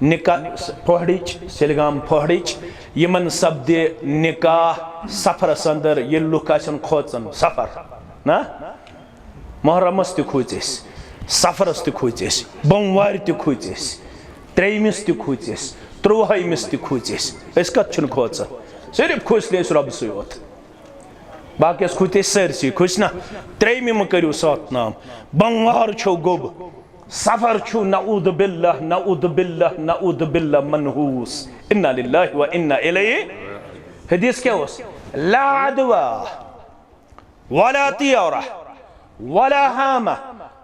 نکاح پوہڑٕچ، سِلگام پوہڑٕچ۔ یِمن سپدِ نکاح سفرس اندر، ییٚلہِ لُکھ آسن کھوژان۔ سفر، نہ؟ محرمس تہِ کھوٗژۍ أسۍ، سفرس تہِ کھوٗژۍ أسۍ، بۄموارِ تہِ کھوٗژۍ أسۍ، ترٛیٚیمِس تہِ کھوٗژۍ أسۍ، ترٛوہٲیمِس تہِ کھوٗژۍ أسۍ۔ أسۍ کتھ چھِنہٕ کھوژان؟ صرف کھوژۍ نہٕ أسۍ رۄبسٕے یوت، باقیس کھوٗژۍ أسۍ سٲرسٕے۔ کھوژۍ نہ؟ ترٛیٚیمہِ مہٕ کٔرِو ساتھ نام، بۄموار چھو گوٚب، سفر چھُ، نعوذ باللہ، نعوذ باللہ، نعوذ باللہ، منحوس۔ انا للہ و انا الیہ۔ حدیث کیٛاہ اوس؟ لا عدویٰ ولا طیرہ ولا حامہ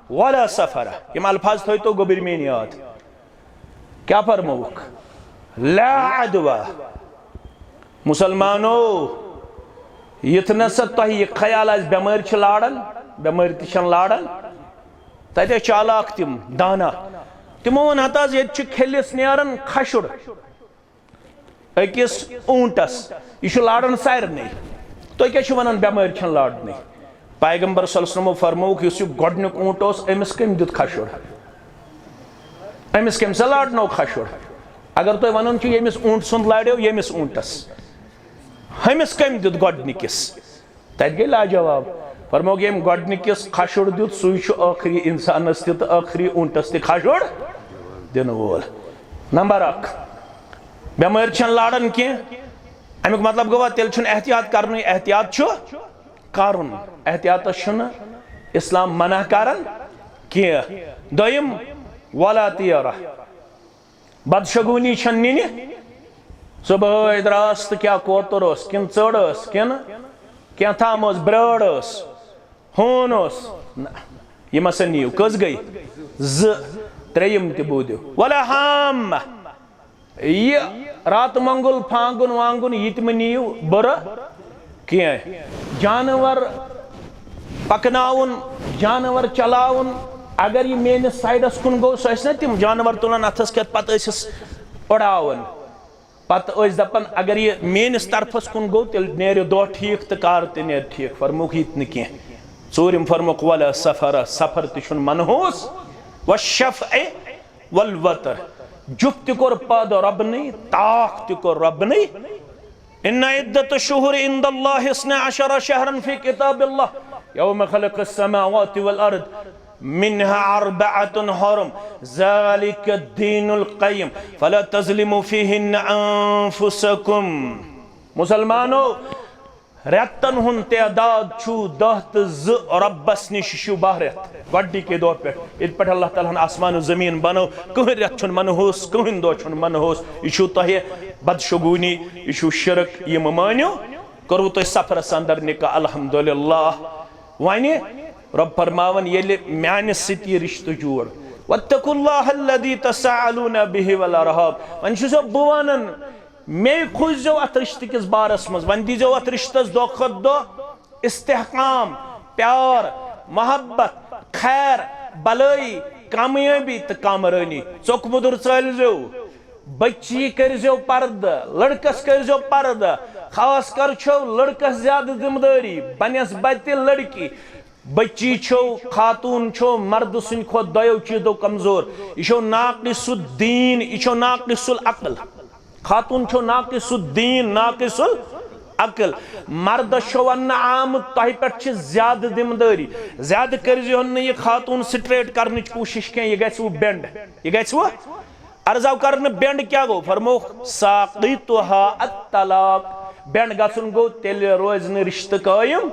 ولا سفرہ۔ یِم الفاظ تھٲیتو گوٚبٕرۍ میٲنۍ یاد۔ کیٛاہ فرمووُکھ؟ لا عدویٰ۔ مسلمانو، یُتھ نہ سا تۄہہِ یہِ خیال آسہِ، بٮ۪مٲرۍ چھِ لاران، بٮ۪مٲرۍ تہِ چھَنہٕ لاران۔ تَتہِ ٲسۍ چالاک تِم، دانا۔ تِمو ووٚن، ہتا حظ، ییٚتہِ چھُ کھٔلِس نیران کھشُر أکِس اوٗنٹس، یہِ چھُ لاران سارنٕے۔ تُہۍ کیٛاہ چھِو وَنان، بٮ۪مٲرۍ چھَنہٕ لارنٕے؟ پیغمبر صلی اللہ علیہ وسلمو فرمووُکھ، یُس یہِ گۄڈٕنیُک اوٗنٹ اوس، أمِس کٔمۍ دیُت کھشُر؟ أمِس کٔمۍ سا لارنوو کھشُر؟ اگر تُہۍ وَنان چھِو، ییٚمِس اوٗنٹ سُنٛد لارٮ۪و، ییٚمِس اوٗنٹس، ہُمِس کٔمۍ دیُت گۄڈٕنِکِس؟ تَتہِ گٔے لاجواب۔ فرمووُکھ، ییٚمۍ گۄڈٕنِکِس کھشُر دیُت، سُے چھُ ٲخری اِنسانس تہِ تہٕ ٲخری اوٗنٹس تہِ کھشُر دِنہٕ وول۔ نمبر اکھ، بٮ۪مٲرۍ چھَنہٕ لاران کینٛہہ۔ اَمیُک مطلب گوٚوا، تیٚلہِ چھُنہٕ احتیاط کرنُے، احتیاط چھُ کرُن۔ احتیاطس چھُنہٕ اسلام منع کران کینٛہہ۔ دوٚیِم، ولا طیرہ، بدشگونی چھَنہٕ نِنہِ۔ صبحٲے درٛاس تہٕ کیٛاہ کوتُر اوس، کِنہٕ ژٔر ٲس، کِنہٕ کینٛہہ تام ٲس، برٛٲر ٲس، ہوٗن اوس۔ نہ، یِم ہسا نِیِو۔ کٔژ گٔے؟ زٕ۔ ترٛیٚیِم تہِ بوٗزِو۔ ولا حامہ۔ یہِ راتہٕ مۄنگُل، پھانگُن وانگُن، یہِ تہِ مہٕ نِیِو بُرٕ کینٛہہ۔ جانور پکناوُن، جانور چلاوُن، اگر یہِ میٲنِس سایڈس کُن گوٚو، سُہ ٲسۍ نہ تِم جانور تُلان اتھس کٮ۪تھ، پتہٕ ٲسِس اُڑاوان۔ پتہٕ ٲسۍ دپان، اگر یہِ میٲنِس طرفس کُن گوٚو، تیٚلہِ نیرِ دۄہ ٹھیٖک تہٕ کار تہِ نیرِ ٹھیٖک۔ فرمووُکھ، یہِ تہِ نہٕ کینٛہہ۔ ژوٗرِم فرمووُکھ، ولا سفر، سفر تہِ چھُنہٕ منحوس۔ والشفع والوتر، جُپھ تہِ کوٚر پٲدٕ رۄبنٕے، تاکھ تہِ کوٚر رۄبنٕے۔ ان عدة الشهور عند الله اثنا عشر شهرا في كتاب الله يوم خلق السماوات والأرض منها أربعة حرم ذلك الدين القيم فلا تظلموا فيهن أنفسكم۔ مسلمانو، رٮ۪تن ہُنٛد تعداد چھُ دَہ تہٕ زٕ رۄبس نِش، یہِ چھُ باہ رٮ۪تھ۔ گۄڈٕنِکے دۄہ پٮ۪ٹھ، ییٚتہِ پٮ۪ٹھ اللہ تعالیٰ ہن آسمان و زمیٖن بنٲو، کٕہٕنۍ رٮ۪تھ چھُنہٕ منحوس، کٕہٕنۍ دۄہ چھُنہٕ منحوس۔ یہِ چھُو تۄہہِ بدشگوٗنی، یہِ چھُو شرک، یہِ مہٕ مٲنِو۔ کوٚروٕ تۄہہِ سفرس اندر نکاح، الحمدللہ۔ وۄنۍ رۄب فرماوان، ییٚلہِ میانہِ سۭتۍ یہِ رشتہٕ جوڑ، واتقوا اللہ الذی تساءلون بہ والارحام۔ وۄنۍ چھُسو بہٕ ونان، مے کھوٗژزیو اتھ رشتہٕ کِس بارس منٛز، وۄنۍ دیٖزیو اتھ رشتس دۄہ کھۄتہٕ دۄہ استحکام، پیار، محبت، خیر، بلٲیی، کامیٲبی تہٕ کامرٲنی۔ ژوٚک مُدُر ژٲلزیو، بچی کٔرزیو پردٕ، لڑکس کٔرزیو پردٕ۔ خاص کر چھو لڑکس زیادٕ ذمہٕ دٲری بنسبتِ لڑکی۔ بچی چھو، خاتون چھو مردٕ سٕنٛدِ کھۄتہٕ دۄیو چیٖزو کمزور۔ یہِ چھو ناقص الدین، یہِ چھو ناقص العقل۔ خاتون چھو ناقص الدین، ناقص العقل۔ مردس چھو وننہٕ آمُت، تۄہہِ پٮ۪ٹھ چھِ زیادٕ ذمہٕ دٲری۔ زیادٕ کٔرزِہون نہٕ یہِ خاتون straight کرنٕچ کوٗشش کینٛہہ، یہِ گژھِ وۄنۍ bend، یہِ گژھِ وۄنۍ۔ عرض آو کرنہٕ، bend کیٛاہ گوٚو؟ فرمووُکھ، ساقطها الطلاق۔ Bend گژھُن گوٚو، تیٚلہِ روزِ نہٕ رشتہٕ قٲیِم۔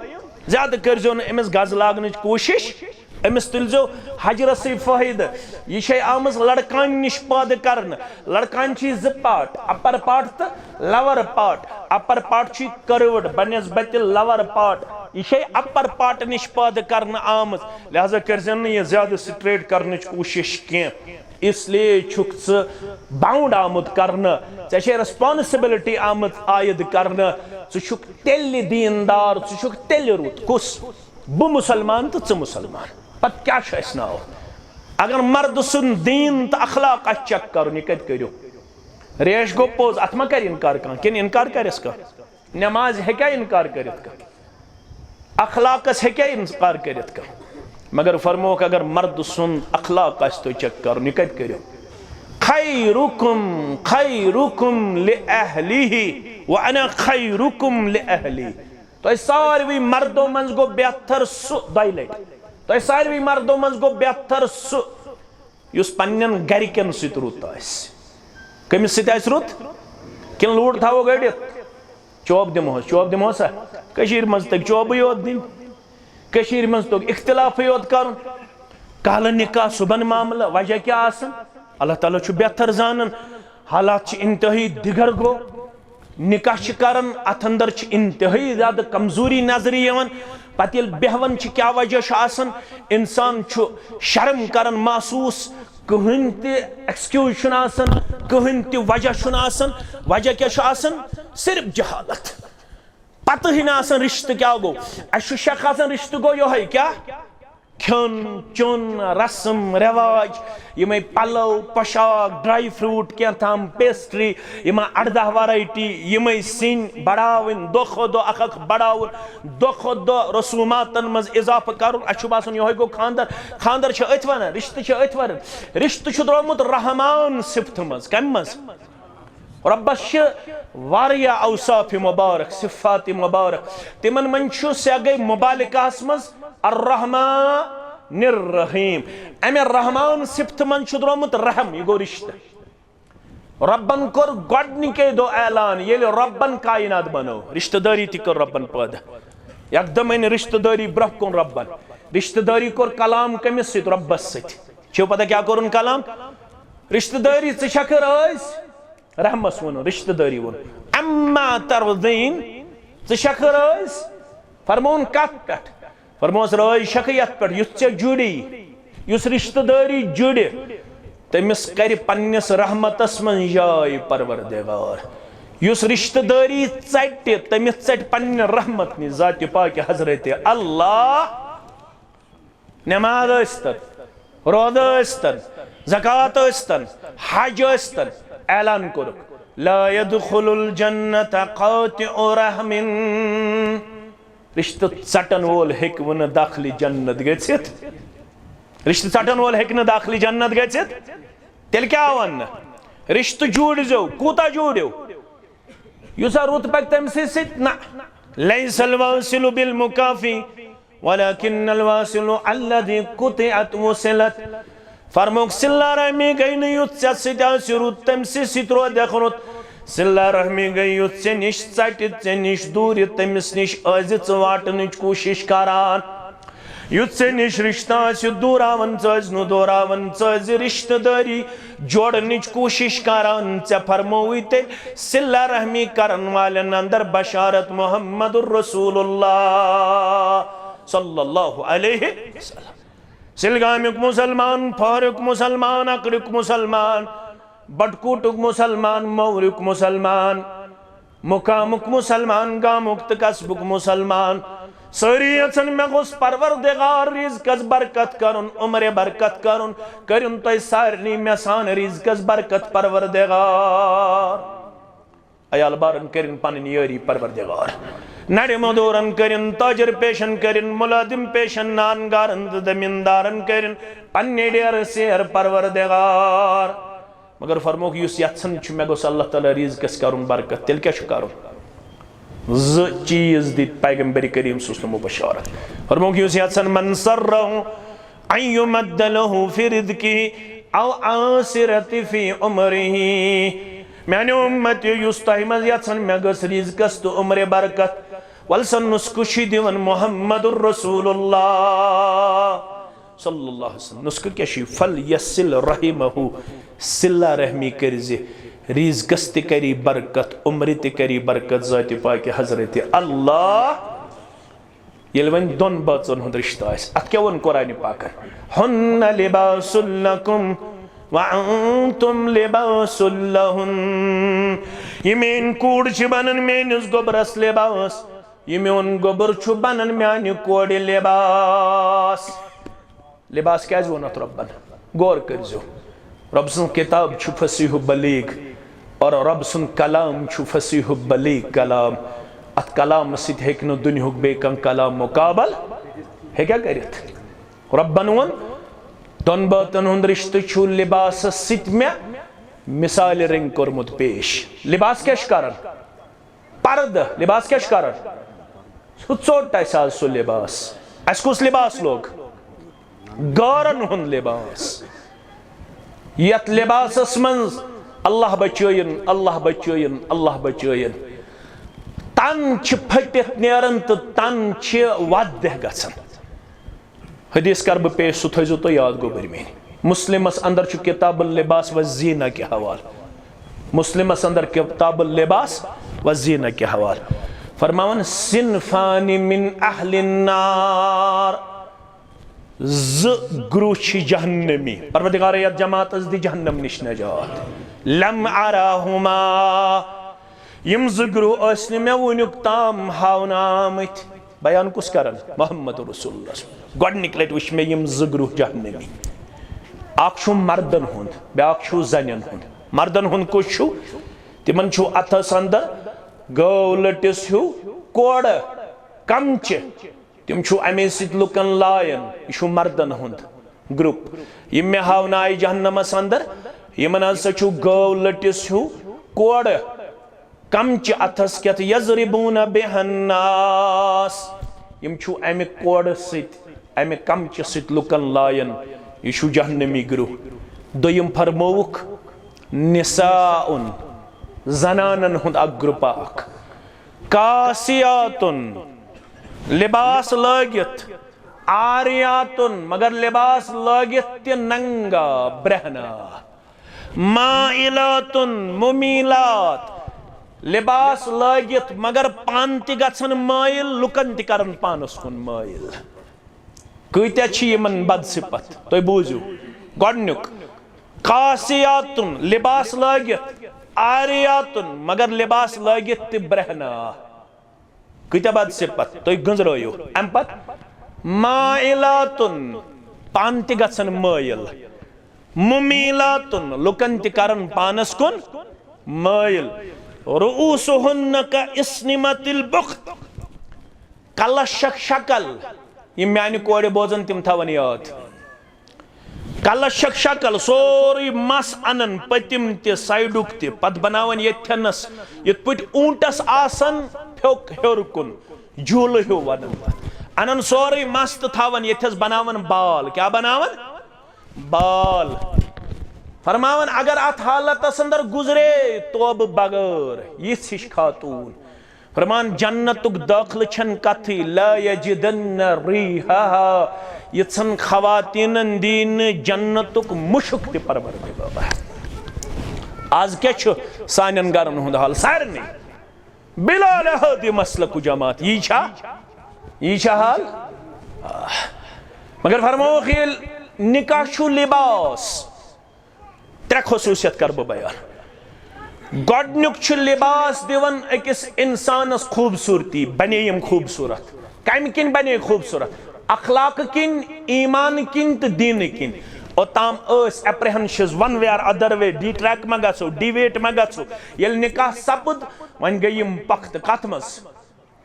زیادٕ کٔرزیو نہٕ أمِس غزٕ لاگنٕچ کوٗشش، أمِس تُلزیو حجرسٕے فٲیدٕ۔ یہِ چھے آمٕژ لڑکانہِ نِش پٲدٕ کرنہٕ۔ لڑکانہِ چھِ زٕ part، upper part تہٕ lower part۔ Upper part چھُ curved بنسبتِ lower part۔ یہِ چھے upper part نِش پٲدٕ کرنہٕ آمٕژ، لہذا کٔرزیو نہٕ یہِ زیادٕ straight کرنٕچ کوٗشش کینٛہہ۔ اس لیے چھُکھ ژٕ باؤنڈ آمُت کرنہٕ، ژےٚ چھے ریسپانسبلٹی آمٕژ عائد کرنہٕ۔ ژٕ چھُکھ تیٚلہِ دیٖندار، ژٕ چھُکھ تیٚلہِ رُت۔ کُس؟ بہٕ مُسلمان تہٕ ژٕ مُسلمان۔ پتہٕ کیٛاہ چھُ اَسہِ ناو؟ اگر مردٕ سُنٛد دیٖن تہٕ اخلاق آسہِ چیک کرُن، یہِ کتہِ کٔرِو؟ ریش گوٚو پوٚز، اتھ ما کرِ انکار کانٛہہ؟ کِنہٕ انکار کرٮ۪س کانٛہہ؟ نماز ہیٚکیٛاہ انکار کٔرِتھ کانٛہہ؟ اخلاقس ہیٚکیٛاہ انکار کٔرِتھ کانٛہہ؟ مگر فرمووُکھ، اگر مردٕ سُنٛد اخلاق آسہِ تۄہہِ چیک کرُن، یہِ کتہِ کٔرِو؟ خیرکم خیرکم لأہلہ وأنا خیرکم لأہلی۔ تۄہہِ ساروٕے مردو منٛز گوٚو بہتر سُہ، دۄیہِ لٹہِ، تۄہہِ ساروٕے مردو منٛز گوٚو بہتر سُہ یُس پننٮ۪ن گرِکٮ۪ن سۭتۍ رُت آسہِ۔ کٔمِس سۭتۍ آسہِ رُت؟ کِنہٕ لوٗر تھاوو گٔڑِتھ؟ چوب دِمہوس، چوب دِمہوسا؟ کٔشیٖرِ منٛز تٔگۍ چوبٕے یوت دِنۍ، کٔشیٖرِ منٛز توٚگ اختلافٕے یوت کرُن۔ کالہٕ نکاح، صُبحن معاملہٕ، وجہ کیٛاہ آسان؟ اللہ تعالیٰ چھُ بہتر زانان۔ حالات چھِ انتہٲیی دِگر گوٚو۔ نکاح چھِ کران، اتھ اندر چھِ انتہٲیی زیادٕ کمزوری نظرِ یِوان۔ پتہٕ ییٚلہِ بیہوان چھِ، کیٛاہ وجہ چھُ آسان؟ انسان چھُ شرم کران محسوس، کٕہٕنۍ تہِ ایکسکیوز چھُنہٕ آسان، کٕہٕنۍ تہِ وجہ چھُنہٕ آسان۔ وجہ کیٛاہ چھُ آسان؟ صرف جہالت۔ پتہٕ ہٕے نہٕ آسان رشتہٕ کیٛاہ گوٚو۔ اسہِ چھُ شک آسان رشتہٕ گوٚو یِہوٚے کیٛاہ؟ کھیوٚن چیوٚن، رسم رواج، یِمے پلو پوشاک، ڈرائی فروٹ، کینٛہہ تام پیسٹری، یِمے ارداہ ورایٹی، یِمے سِنۍ بڑاوٕنۍ، دۄہ کھۄتہٕ دۄہ اکھ اکھ بڑاوُن، دۄہ کھۄتہٕ دۄہ رسوماتن منٛز اضافہٕ کرُن۔ اسہِ چھُ باسان یِہوٚے گوٚو خاندر۔ خاندر چھِ أتھۍ ونان، رشتہٕ چھِ أتھۍ ونان۔ رشتہٕ چھُ درٛامُت رحمان صفتہٕ منٛز۔ کمہِ منٛز؟ رۄبس چھِ واریاہ اوصاف مبارک، صفات مبارک، تِمن منٛز چھُ سیاقے مبالغہس منٛز الرحمن الرحیم۔ امہِ رحمان صفتہٕ منٛز چھُ درٛامُت رحم، یہِ گوٚو رشتہٕ۔ رۄبن کوٚر گۄڈنِکے دۄہ اعلان، ییٚلہِ رۄبن کائنات بنٲو، رشتہٕ دٲری تہِ کٔر رۄبن پٲدٕ۔ یکدم أنۍ رشتہٕ دٲری برٛونٛہہ کُن رۄبن۔ رشتہٕ دٲری کوٚر کلام کٔمِس سۭتۍ؟ رۄبس سۭتۍ۔ چھِو پتہ کیٛاہ کوٚرُن کلام؟ رشتہٕ دٲری ژٕ چھکھ رٲضۍ؟ رحمس ووٚنُن، رشتہٕ دٲری ووٚن۔ اما ترضین، ژٕ چھکھ رٲضۍ؟ فرمووُن کتھ پٮ۪ٹھ؟ فرمووُس رٲضۍ چھکھ یتھ پٮ۪ٹھ یُتھ ژےٚ جُڑی، یُس رشتہٕ دٲری جُڑِ، تٔمِس کرِ پننِس رحمتس منٛز جاے پروردگار۔ یُس رشتہٕ دٲری ژٹہِ، تٔمِس ژٹہِ پننہِ رحمت نِش ذاتِ پاکہِ حضرت اللہ۔ نماز ٲسۍتن، روزٕ ٲسۍتن، زکوٰۃ ٲسۍتن، حج ٲسۍتن، اعلان کوٚرُکھ، لا يدخل الجنة قاطع رحم۔ رشتہٕ ژٹن وول ہیٚکہِ وُنہٕ داخلہِ جنت گٔژھِتھ۔ رشتہٕ ژٹن وول ہیٚکہِ نہٕ داخلہِ جنت گٔژھِتھ۔ تیٚلہِ کیٛاہ وَننہٕ؟ رشتہٕ جوٗڑزیو، کوٗتاہ جوٗڑِو؟ یُس ہا رُت پکہِ تٔمۍ سٕے سۭتۍ، نہ۔ لیس الواصل بالمکافی ولكن الواصل الذي قطعت وصلت۔ فرمووُکھ، صلہ رحمی گٔے نہٕ یُتھ ژےٚ سۭتۍ آسہِ رُت، تٔمۍ سٕے سۭتۍ روزٮ۪کھ رُت۔ صلہ رحمی گٔے یُتھ ژےٚ نِش ژٹہِ، ژےٚ نِش دوٗرِ، تٔمِس نِش ٲسۍ زِ ژٕ واٹنٕچ کوٗشش کران۔ یُتھ ژےٚ نِش رشتہٕ آسہِ دوٗراوان، ژٕ ٲسۍ نہٕ دوٗراوان، ژٕ ٲسۍ زِ رشتہٕ دٲری جوڑنٕچ کوٗشش کران۔ ژےٚ فرمووُے تیٚلہِ صلہ رحمی کرن والٮ۪ن اندر بشارت محمد رسول اللہ صلی اللہ علیہ وسلم۔ سلگامیُک مسلمان، پھاریُک مسلمان، اکڑیُک مسلمان، بٹکوٹُک مسلمان، موریُک مسلمان، مقامُک مسلمان، گامُک تہٕ قصبُک مسلمان۔ سٲری یژھن مےٚ گوٚژھ پروردگار رزقس برکت کرُن، عمرِ برکت کرُن۔ کٔرِن تۄہہِ سارنٕے مےٚ سان رزقس برکت پروردگار۔ عیال بارن کٔرِن پنٕنۍ یٲری پروردگار۔ نڑِ مزدورن کٔرِن، تاجر پیشن کٔرِن، ملازم پیشن، نان گارن تہٕ زمیٖندارن کٔرِن پننہِ ڈیرٕ سیر پروردگار۔ مگر فرمووُکھ، یُس یژھان چھُ مےٚ گوٚژھ اللہ تعالیٰ رزقس کرُن برکت، تیٚلہِ کیٛاہ چھُ کرُن؟ زٕ چیٖز دِتۍ پیغمبر کریم صلی اللہ علیہ وسلمو بشارت۔ فرمووُکھ، یُس یژھان، من سرہ ان یمد لہ فی رزقہ او آثرت فی عمرہ۔ میانیو امتیو، یُس تۄہہِ منٛز یژھان مےٚ گٔژھ رزقس تہٕ عمرِ برکت، ول سا نسخہٕ چھُ دِوان محمد رسول اللہ۔ صلی اللہ علیہ وسلم۔ نسخہٕ کیٛاہ چھُ؟ فل یصل رحمہ، صلہ رحمی کٔرۍ زِ، رزقس تہِ کری برکت، عمرِ تہِ کری برکت، ذاتِ پاکہِ حضرت اللہ۔ ییٚلہِ وۄنۍ دۄن بٲژن ہُنٛد رشتہٕ آسہِ، اتھ کیٛاہ ووٚن قرآنِ پاکن؟ ہن لباس لکم وَأَنْتُمْ لِبَاسٌ لَهُنَّ۔ یہِ میٲنۍ کوٗر چھِ بنان میٲنِس گوٚبرس لباس، یہِ میون گوٚبُر چھُ بنان میانہِ کورِ لباس۔ لباس کیازِ ووٚن اتھ رۄبن؟ غور کٔرزیو۔ رۄب سٕنٛز کِتاب چھُ فصیح و بلیغ، اور رۄب سُنٛد کلام چھُ فصیح و بلیغ کلام۔ اتھ کلامس سۭتۍ ہیٚکہِ نہٕ دُنیہُک بیٚیہِ کانٛہہ کلام مُقابل ہیٚکیٛاہ کٔرِتھ؟ رۄبن ووٚن، دۄن بٲژن ہُنٛد رشتہٕ چھُ لباسس سۭتۍ مےٚ مثالہِ رٔنگۍ کوٚرمُت پیش۔ لباس کیٛاہ چھُ کران؟ پردٕ۔ لباس کیٛاہ چھُ کران؟ سُہ ژوٚٹ اَسہِ آز سُہ لباس۔ اَسہِ کُس لباس لوگ؟ غٲرن ہُنٛد لباس۔ یتھ لباسس منٛز اللہ بچٲیِن، اللہ بچٲیِن، اللہ بچٲیِن۔ تن چھِ پھٔٹِتھ نیران تہٕ تن چھِ وتھ دِتھ گژھان۔ حدیث کر بہٕ پیش، سُہ تھٲیزیو تُہۍ یاد، گوٚبٕرۍ میٲنۍ۔ مسلمس اندر چھُ کتاب اللباس و زینہ کہِ حوالہٕ۔ مسلمس اندر کتاب اللباس و زینہ کہِ حوالہٕ۔ فرماوان، صنفان من اہل النار۔ زٕ گروہ چھِ جہنمی۔ پروردگار، یتھ جماعتس دِ جہنم نِش نجات۔ لم اراہما۔ یِم زٕ گروہ ٲسۍ نہٕ مےٚ وُنیُک تام ہاونہٕ آمٕتۍ۔ بیان کُس کران؟ محمد رسول اللہ۔ گۄڈٕنِکۍ لٹہِ وٕچھ مےٚ یِم زٕ گروہ جہنمی۔ اکھ چھُ مردن ہُنٛد، بیاکھ چھُ زنٮ۪ن ہُنٛد۔ مردن ہُنٛد کُس چھُ؟ تِمن چھُ اتھس اندر گٲو لٔٹِس ہیوٗ کوڑٕ، کمچہِ۔ تِم چھُ امے سۭتۍ لُکن لایان۔ یہِ چھُ مردن ہُنٛد گروپ۔ یِم مےٚ ہاونہٕ آیہِ جہنمس اندر، یِمن ہسا چھُ گٲو لٔٹِس ہیوٗ کوڑٕ، کمچہِ اتھس کٮ۪تھ، یضربون بها الناس۔ یِم چھُ امہِ کوڑٕ سۭتۍ، امہِ کمچہِ سۭتۍ لُکن لایان۔ یہِ چھُ جہنمی گروہ۔ دوٚیِم فرمووُکھ، نساء، زنانن ہُنٛد اکھ گروپ اکھ۔ کاسیاتن، لباس لٲگِتھ، عاریاتن، مگر لباس لٲگِتھ تہِ ننگا، برہنا۔ مائلاتن، ممیلات، لباس لٲگِتھ مگر پانہٕ تہِ گژھن مٲیِل، لُکن تہِ کرن پانس کُن مٲیِل۔ کۭتیاہ چھِ یِمن بدصفت؟ تُہۍ بوٗزِو، گۄڈٕنیُک، کاسیاتن، لباس لٲگِتھ، عاریاتن، مگر لباس لٲگِتھ تہِ برہنا۔ کۭتیاہ بدصفت؟ تُہۍ گٔنزرٲیِو۔ امہِ پتہٕ مائلاتن، پانہٕ تہِ گژھن مٲیِل، ممیلاتن، لُکن تہِ کرن پانس کُن مٲیِل، رؤوسہن کأسنمة البخت، کلس چھکھ شکل، یِم میانہِ کورِ بوزن تِم تھاون یاد۔ کلس چھکھ شکل، سورُے مس انن، پٔتِم تہِ، سایڈُک تہِ، پتہٕ بناون ییٚتھٮ۪نس، یِتھ پٲٹھۍ اوٗنٹس آسن پھیوٚک ہیوٚر کُن، جھوٗلہٕ ہیوٗ ونان تتھ۔ انن سورُے مس تہٕ تھاون ییٚتھٮ۪س، بناون بال۔ کیٛاہ بناون؟ بال۔ فرماون، اگر اتھ حالتس اندر گزرے توبہٕ بغٲر یِژھ ہِش خاتوٗن، فرمان، جنتُک دٲخلہٕ چھَنہٕ کتھٕے، لا یجدن ریحہا، یِژھن خواتیٖنن دی نہٕ جنتُک مُشُک تہِ پروردگار۔ آز کیٛاہ چھُ سانٮ۪ن گرن ہُنٛد حال؟ سارنٕے بلا لحاظ مسلک و جماعت، یی چھا؟ یی چھا حال؟ آہ۔ مگر فرمووُکھ، ییٚلہِ نکاح چھُ لباس، ترٛےٚ خصوٗصیت کَرٕ بہٕ بیان۔ گۄڈٕنیُک چھُ لباس دِوان أکِس اِنسانَس خوٗبصوٗرتی، بَنے یِم خوٗبصوٗرت۔ کَمہِ کِنۍ بَنے خوٗبصوٗرت؟ اخلاق کِنۍ، ایمان کِنۍ تہٕ دیٖنہٕ کِنۍ۔ اوٚتام ٲسۍ apprehensions، one way or other way، detract ما گژھو، deviate ما گژھو۔ ییٚلہِ نکاح سَپُد، وۄنۍ گٔے یِم پۄختہٕ۔ کَتھ منٛز؟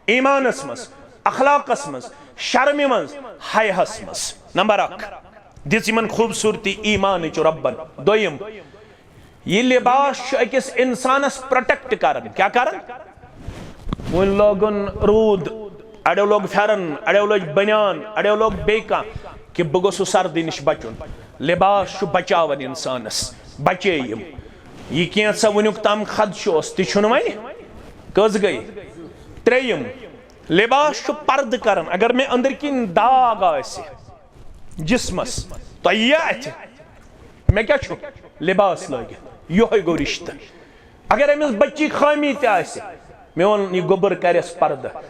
ایمانس منٛز، اخلاقس منٛز، شرمہِ منٛز، حیاہس منٛز۔ نمبر اکھ، دِژ یِمن خوٗبصوٗرتی ایمانٕچ رۄبن۔ دوٚیِم، یہِ لباس چھُ أکِس انسانس protect کران۔ کیٛاہ کران؟ وۄنۍ لوگُن روٗد، اڑیو لوگ پھٮ۪رن، اڑیو لٲج بنیان، اڑیو لوگ بیٚیہِ کانٛہہ، کہِ بہٕ گوٚژھُس سردی نِش بچُن۔ لباس چھُ بچاوان انسانس، بچے یِم۔ یہِ کینٛژھا وٕنیُک تام خدشہٕ اوس، تہِ چھُنہٕ وۄنۍ۔ کٔژ گٔے؟ ترٛیٚیِم، لباس چھُ پردٕ کران۔ اگر مےٚ أنٛدرۍ کِنۍ داغ آسہِ جسمس، تۄہہِ یہِ اَتھِ، مےٚ کیٛاہ چھُ؟ لباس لٲگِتھ، یِہوٚے گوٚو رشتہٕ۔ اگر أمِس بچی خٲمی تہِ آسہِ، میون یہِ گوٚبُر کرٮ۪س پردٕ۔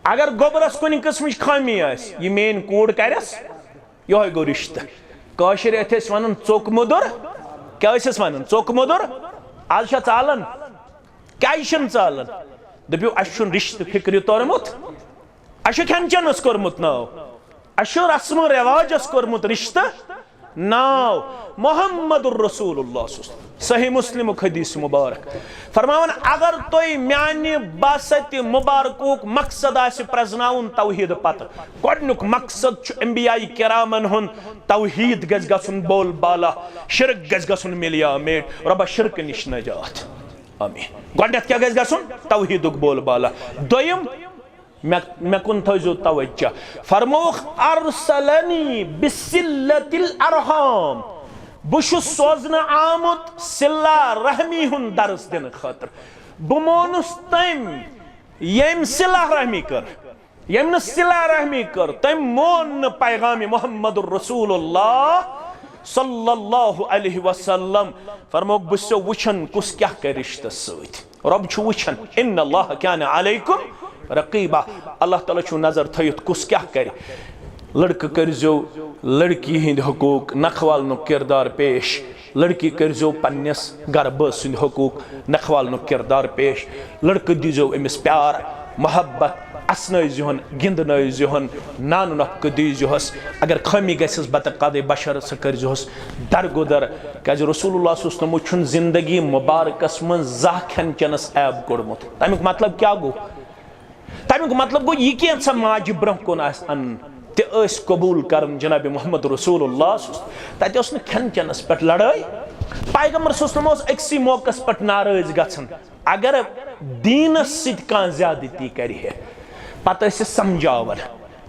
اگر گوٚبرس کُنہِ قٕسمٕچ خٲمی آسہِ، یہِ میٲنۍ کوٗر کرٮ۪س یِہوٚے گوٚو رشتہٕ۔ کٲشِرۍ اَتھِ ٲسۍ وَنان، ژوٚک مُدُر کیٛاہ ٲسِس ونان؟ ژوٚک مۄدُر؟ از چھا ژالان؟ کیٛازِ چھُنہٕ ژالان؟ دٔپِو، اسہِ چھُنہٕ رشتہٕ فکرِ توٚرمُت، اسہِ چھُ کھٮ۪ن چٮ۪نس کوٚرمُت ناو، اسہِ چھُ رسم و رواجس کوٚرمُت رشتہٕ ناو۔ محمد رسول اللہ صلی اللہ علیہ وسلم۔ صحیح مسلمُک حدیث مبارک۔ فرماوان، اگر تُہۍ میانہِ بعثت مبارکُک مقصد آسہِ پرزناوُن توحید پتہٕ، گۄڈنیُک مقصد چھُ انبیاء کرامن ہُنٛد توحید گژھِ گژھُن بول بالا، شرک گژھِ گژھُن ملیا میٹ، رۄبا شرکہٕ نِش نجات۔ آمین۔ گۄڈنیتھ کیٛاہ گژھِ گژھُن؟ توحیدُک بول بالا۔ دوٚیِم، مےٚ، مےٚ کُن تھٲیزیو توجہ۔ فرمووُکھ، "ارسلنی بصلۃ الارحام"، بہٕ چھُس سوزنہٕ آمُت صلہ رحمی ہُنٛد درس دِنہٕ خٲطرٕ۔ بہٕ مونُس تٔمۍ، ییٚمۍ صلہ رحمی کٔر۔ ییٚمۍ نہٕ صلہ رحمی کٔر، تٔمۍ مون نہٕ پیغام محمد رسول اللہ صلی اللہ علیہ وسلم۔ فرمووُکھ، بہٕ چھُسو وٕچھان کُس کیٛاہ کرِ رشتس سۭتۍ۔ رۄب چھُ وٕچھان، ان اللہ کان علیکم رقیبا۔ اللہ تعالیٰ چھُ نظر تھٲیِتھ کُس کیٛاہ کرِ۔ لڑکہٕ کٔرۍزیو لڑکی ہٕنٛدۍ حقوق، نکھوالنُک کردار پیش۔ لڑکی کٔرۍزیو پننِس گرٕ بٲژ سٕنٛدۍ حقوق، نکھوالنُک کردار پیش۔ لڑکہٕ دیٖزیو أمِس پیار، محبت، اسنٲیزِہون، گِنٛدنٲیزِہون، نان نۄپکہٕ دیٖزِہوس۔ اگر خٲمی گژھٮ۪س بتہٕ قدٕے بشر، سُہ کٔرۍزِہوس درگُدر۔ کیٛازِ رسول اللہ صلی اللہ علیہ وسلمو چھُنہٕ زندگی مبارکس منٛز زانٛہہ کھٮ۪ن چٮ۪نس عیب کوٚڑمُت۔ تمیُک مطلب کیٛاہ گوٚو؟ تمیُک مطلب گوٚو، یہِ کینٛژھا ماجہِ برونٛہہ کُن آسہِ انُن، تہِ ٲسۍ قبول کران جناب محمد رسول اللہ صلی اللہ علیہ وسلم۔ تتہِ اوس نہٕ کھٮ۪ن چٮ۪نس پٮ۪ٹھ لڑٲے۔ پیغمبر صلی اللہ علیہ وسلم اوس أکسٕے موقعس پٮ۪ٹھ ناراض گژھان، اگر دیٖنس سۭتۍ کانٛہہ زیادتی کرِ ہے، پتہٕ ٲسِس سمجھاوان،